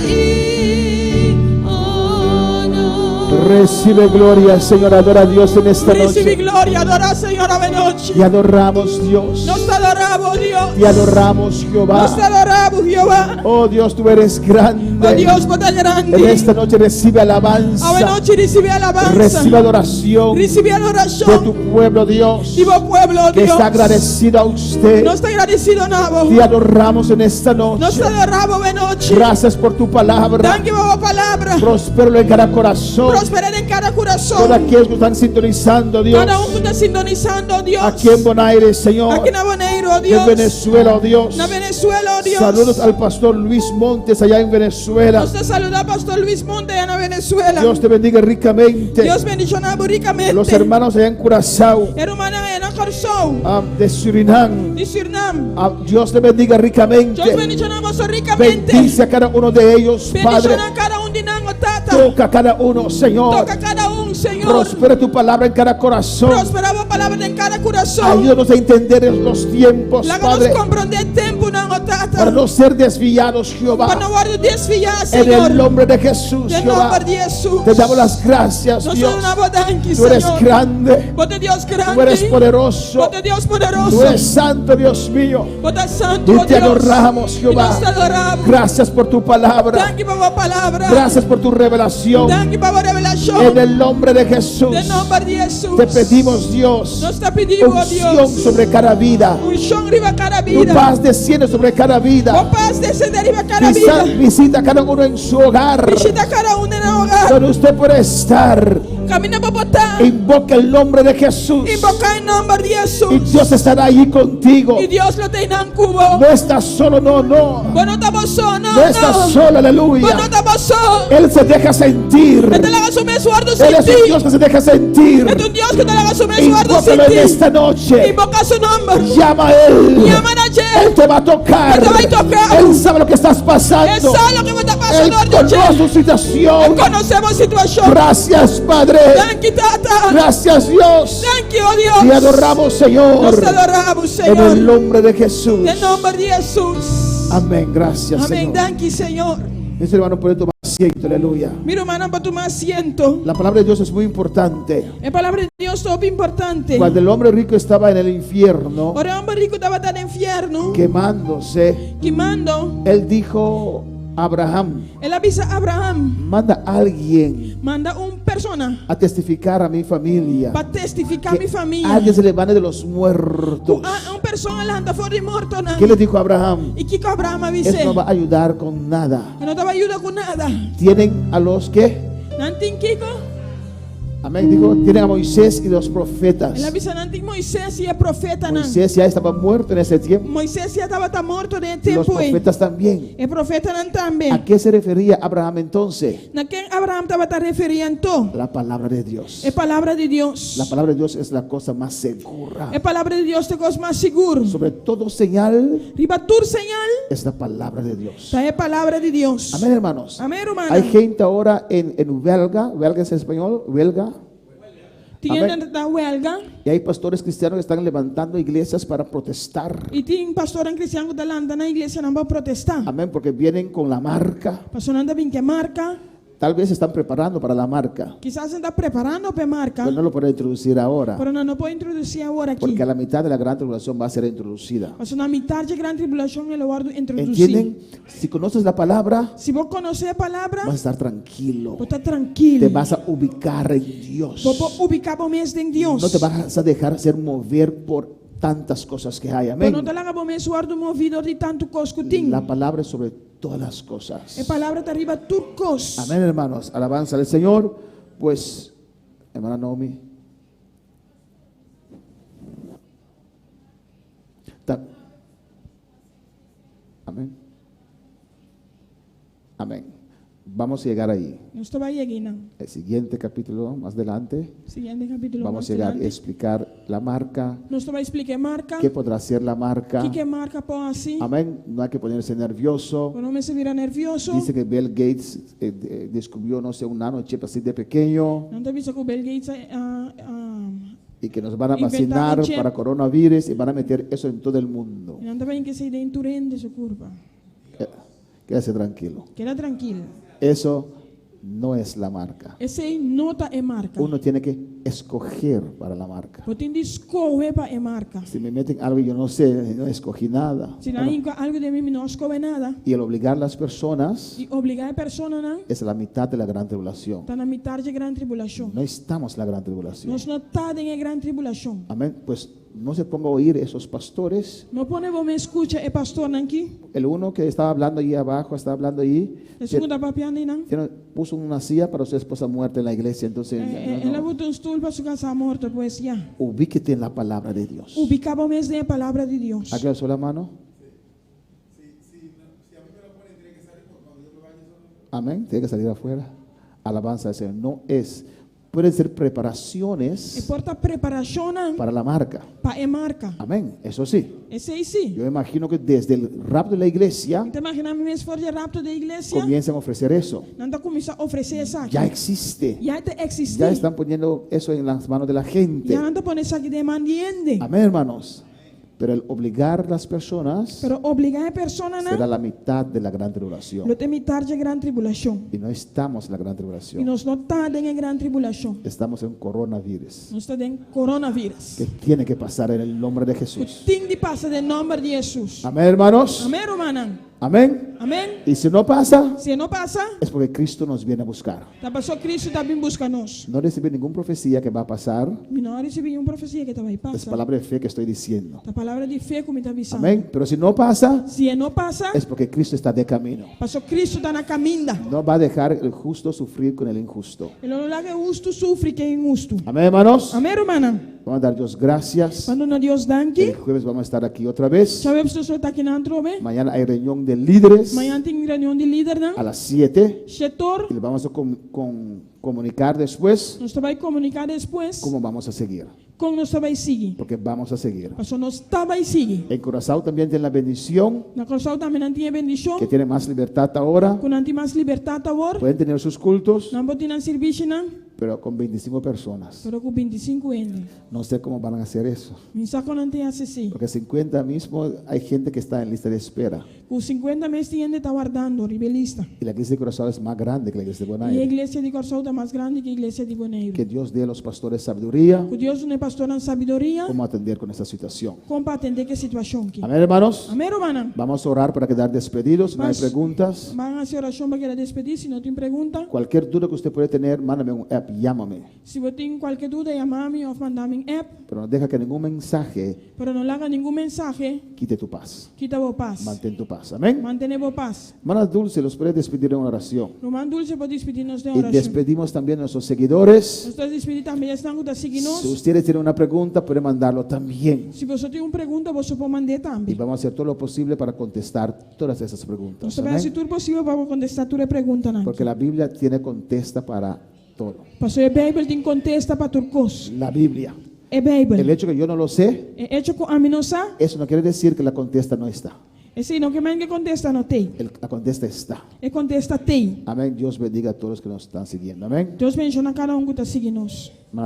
y honor.
Recibe gloria, Señor. Adora a Dios en esta
Risibí
noche.
gloria, adorá Señor awe nochi.
Y adoramos, Dios.
Nos ta adorá bo, Dios.
Y adoramos, Jehová.
Nos ta adorá bo, Jehová.
Oh Dios, tú eres grande.
Oh Dios, bo ta grandi.
En esta noche recibe alabanza.
Awe nochi risibí alabansa.
Recibe adoración
Risibí
de
adorashon.
tu pueblo, Dios.
Di bo pueblo,
Que
Dios.
está agradecido a usted.
Nos ta gradisido na bo.
Te adoramos en esta
Nos
noche.
ta adorá bo awe nochi.
Gracias por tu palabra.
Danki pa bo palabra.
Prospéralo en cada corazón.
Prosperá den kada kurason.
Todos aquellos que están sintonizando, Dios.
Kada un ku ta sintonisando, Dios.
Aquí en Bonaire, Señor.
Aki na Boneiru,
En
Dios.
Venezuela, oh Dios.
Na Venezuela, oh Dios.
Saludos al pastor Luis Montes allá en Venezuela.
Nos ta saludá Pastor Luis Montes na Venezuela.
Dios te bendiga ricamente.
Dios bendishoná bo rikamente.
Los hermanos allá en Curazao,
E rumannan na Kòrsou.
ah, de Surinam.
Di Surinam.
Ah, Dios te bendiga ricamente.
Dios bendishoná boso rikamente.
Bendice a cada uno de ellos, Padre.
Bendishoná kada un di nan, Tata.
Toca a cada uno, Señor.
Toka kada un, Señor.
Prospera tu palabra en cada corazón.
Prosperá bo palabra den kada kurason.
Ayúdanos a entender los tiempos,
Laga nos
Padre,
komprondé tempunan, Tata.
para no ser desviados, Jehová.
Pa no wòrdu desviá,
En
Señor.
el nombre de Jesús,
Den
Jehová.
nòmber di Hesus.
Te damos las gracias,
Nos
Dios.
ta duna bo danki,
Tú eres
Señor.
grande.
Bo ta Dios grandi.
Tú eres poderoso.
Bo ta Dios poderoso.
Tú eres santo, Dios mío.
Bo ta santu,
Y
oh
te
Dios.
adoramos,
I
Jehová.
nos ta adorá bo.
Gracias por tu palabra.
Danki pa bo palabra.
Gracias por tu revelación.
Danki pa bo revelashon.
En el nombre de Jesús.
Den nòmber di Hesus.
Te pedimos, Dios,
Nos ta pidi, oh
unción
Dios.
sobre cada vida.
Unshon riba kada
Tu
bida.
paz desciende sobre cada vida.
Bo pas desendé riba kada
Visita,
bida.
visita a cada uno en su hogar.
Bishitá kada un den nan hogar.
Donde usted puede estar.
Kaminda bo por ta.
Invoca el nombre de Jesús.
Invoká e nòmber di
Y
Hesus.
Dios estará allí contigo.
I Dios lo t'ei ku bo.
No estás solo, no, no.
Bo no ta bo so, no,
No estás
no.
solo, aleluya.
Bo no ta bo so.
Él se deja sentir.
E ta laga su mes wòrdu
Él es un
sinti.
Dios que se deja sentir.
E ta un Dios ku ta laga su mes wòrdu
Invócalo en
sinti.
esta noche.
Invoká su nòmber.
Llama a Él.
Yama na dje.
Él te va a tocar.
E ta bai toka.
Él sabe lo que estás
E
pasando.
sa loke bo ta
Él
pasando
conoce
dje.
su situación.
Konosé bo situashon.
Gracias, Padre.
Danki, Tata.
Gracias, Dios.
Danki, oh Dios.
Te adoramos, Señor.
Nos ta adorá,
En
Señor.
el nombre de Jesús.
Den nòmber di Hesus.
Amén. Gracias,
Amèn.
Señor.
Danki, Señor.
Mis hermanos pueden tomar asiento, aleluya.
Mi rumannan por tuma asiento.
La palabra de Dios es muy importante.
E palabra di Dios ta hopi importante.
Cuando el hombre rico estaba en el infierno,
Ora e hòmber riku tabata den fièrnu,
quemándose,
kimando,
él dijo a Abraham,
el a bisa Abraham,
manda a alguien
Manda un persona
a testificar a mi familia.
pa testifiká
Que
mi famia.
alguien se levante de los muertos.
Ku un persona lanta for di mortonan.
¿Qué le dijo Abraham?
I kiko Abraham a bis'é?
Eso no va a ayudar con nada.
E no ta bai yuda ku nada.
Tienen a los que,
Nan tin kiko?
amén, dijo, tienen a Moisés y los profetas.
El a bisa nan tin Moisés i e profetanan.
Moisés ya estaba muerto en ese tiempo.
Moisés ya tabata morto den e
Los
tempu ei.
profetas también.
E profetanan tambe.
¿A qué se refería Abraham entonces?
Na ken Abraham tabata referí anto?
La palabra de Dios.
E palabra di Dios.
La palabra de Dios es la cosa más segura.
E palabra di Dios ta e kos mas sigur.
Sobre todo señal
Riba tur señal
es la palabra de Dios.
ta e palabra di Dios.
Amén, hermanos.
Amén, rumannan.
Hay gente ahora en, en huelga, huelga es español, huelga.
Tin
Amén.
hende ta huelga
Y hay pastores cristianos que están levantando iglesias para protestar.
i tin pastornan kristian ku ta lanta nan iglesianan pa protestá.
Amén, porque vienen con la marca.
Pasobra nan ta bin ku e marka.
Tal vez se están preparando para la marca,
Kisas nan ta preparando pa e marka,
pero no lo pueden introducir ahora,
pero nan no por introdusí awor aki.
porque a la mitad de la gran tribulación va a ser introducida.
Pasobra na mitar dje gran tribulashon e lo wòrdu introdusí.
¿Entienden? Si conoces la palabra,
Si bo konosé e palabra,
vas a estar tranquilo.
bo ta trankil.
Te vas a ubicar en Dios.
Bo por ubiká bo mes den Dios.
No te vas a dejar ser mover por tantas cosas que hay.
Bo
Amén.
no ta laga bo mes wòrdu moví dor di tantu kos ku tin.
La palabra es sobre todas las cosas.
E palabra ta riba tur kos.
Amén, hermanos. Alabanza al Señor. Pues, hermana Naomi. Ta- Amén. Amén. Vamos a llegar ahí.
Nos ta bai yega einan.
El siguiente capítulo, más adelante,
Siguiente kapítulo
vamos
mas
a llegar a
adelante.
explicar la marca,
Nos ta bai splika e marka.
qué podrá ser la marca.
Kiko e marka por hasi.
Amén. No hay que ponerse nervioso.
Bo no mester bira nervioso.
Dice que Bill Gates eh, eh, descubrió, no sé, un nanochip así de pequeño
Nan ta bisa ku Bill Gates a, a, a
y que nos van a
inventá un
vacinar
chip.
para coronavirus y van a meter eso en todo el mundo.
I nan ta bai hinka esei den tur hende su kurpa.
Eh, Quédese tranquilo.
Keda trankil.
Eso no es la marca.
Esei no ta e marka.
Uno tiene que escoger para la marca.
Bo tin di skohe pa e marka.
Si me meten algo y yo no sé, no escogí nada.
Si nan hinka algu den mi, mi no a skohe nada.
Y el obligar a las personas
I obligá e personanan
es la mitad de la gran tribulación.
ta na mitar dje gran tribulashon.
No estamos en la gran tribulación.
Nos no ta den e gran tribulashon.
Amén. Pues no se ponga a oír esos pastores.
No pone bo mes skucha e pastornan aki.
El uno que estaba hablando allí abajo, estaba hablando allí,
Esun ku ta papiando einan.
tiene- puso una silla para su esposa muerta en la iglesia. Entonces,
Eh,
no,
El a
no.
buta un stul pa su kasá morto, pues ya.
ubíquete en la palabra de Dios.
Ubiká bo mes den e palabra di Dios.
¿A qué alzó la mano? Amén. Tiene que salir afuera. Alabanza al Señor. No es. Pueden ser preparaciones
E por ta preparashonnan
para la marca.
pa e marka.
Amén. Eso sí.
Esei sí.
Yo imagino que desde el rapto de la iglesia
Mi ta imaginá mi mes for di e rapto di iglesia.
comienzan a ofrecer eso.
Nan ta kuminsá ofresé esaki.
Ya existe.
Ya e ta eksistí.
Ya están poniendo eso en las manos de la gente.
Ya nan ta pone esaki den man di hende.
Amén, hermanos. Pero el obligar las personas
Pero obligá e personanan
será la mitad de la gran tribulación.
lo ta mitar di e gran tribulashon.
Y no estamos en la gran
I
tribulación.
nos no ta den e gran tribulashon.
Estamos en coronavirus.
Nos ta den coronavirus.
Que tiene que pasar en el nombre de
Ku
Jesús.
tin di pasa den nòmber di Hesus.
Amén, hermanos.
Amén, rumannan.
Amén.
Amén.
Y si no pasa,
Si e no pasa,
es porque Cristo nos viene a buscar.
ta paso Kristu ta bin buska nos.
No recibí ninguna profecía que va a pasar.
Mi no a risibí ningun profesia ku ta bai
Es
pasa.
palabra de fe que estoy diciendo.
Ta palabra di fe ku mi ta bisando.
Amén. Pero si no pasa,
Si e no pasa,
es porque Cristo está de camino.
paso Kristu ta na kaminda.
No va a dejar el justo sufrir con el injusto.
E lo no laga e hustu sufri ku e inhustu.
Amén, hermanos.
Amén, rumannan.
Vamos a dar Dios gracias.
Ban duna Dios danki.
El jueves vamos a estar aquí otra vez.
Djaweps nos lo ta akinan atrobe.
Mañana hay reunión de líderes
Mañan tin reunion di lidernan.
a las 7.
Shetor.
Y les vamos a comunicar después
Nos ta bai komuniká despues
cómo vamos a seguir.
kon nos ta bai sigui.
Porque vamos a seguir.
Paso nos ta bai sigui.
En Curazao también tienen la bendición
Na Kòrsou tambe nan tin e bendishon.
que tiene más libertad ahora.
Ku nan tin mas libertat awor.
Pueden tener sus cultos,
Nan por tin nan sirbishinan.
Pero con 25 personas.
Pero ku 25 hende.
No sé cómo van a hacer eso.
Mi n' sa kon nan ta hasi esei.
Porque 50 mismo hay gente que está en lista de espera.
Ku 50 mes tin hende ta wardando, riba lista.
Y la iglesia de Curazao es más grande que la iglesia de
I e
Bonaire.
iglesia di Kòrsou ta mas grandi ku e iglesia di Boneiru.
Que Dios dé a los pastores sabiduría
Ku Dios duna e pastornan sabiduria
cómo atender con esta situación.
kon pa atendé ku e situashon aki.
Amén, hermanos.
Amèn, rumannan?
Vamos a orar para quedar despedidos. Si no hay
Mas-
preguntas.
Ban hasi orashon pa keda despedí. Si no tin pregunta,
Cualquier duda que usted puede tener, mándame un app, llámame.
si bo tin kualke duda, yama mi òf manda mi un app.
Pero no deja que ningún mensaje
Pero no laga ningun mensahe
quite tu paz.
kita bo pas.
Mantén tu paz. Amén.
Mantené bo pas.
Hermana Dulce, los puede despedir en oración.
Ruman Dulce por despedí nos den
Y
orashon.
despedimos también a nuestros seguidores.
Nos ta despedí tambe esnan ku ta sigui
Si
nos.
ustedes tienen una pregunta, pueden mandarlo también.
Si bo tin un pregunta, bo por mand'é
Y
tambe.
vamos a hacer todo lo posible para contestar todas esas preguntas.
Nos ta bai hasi
Amén.
tur posibel pa kontestá tur e preguntanan.
Porque la Biblia tiene contesta para todo.
Pasobra e Beibel tin kontesta pa tur kos.
La Biblia.
E Beibel.
El hecho que yo no lo sé,
E echo ku ami no sa,
eso no quiere decir que la contesta no está.
esei no ke men ku e kontesta no t'ei.
La contesta está.
E kontesta t'ei.
Amén. Dios bendiga a todos los que nos están siguiendo. Amén.
Dios bendishoná kada un ku ta sigui nos.
Hermana.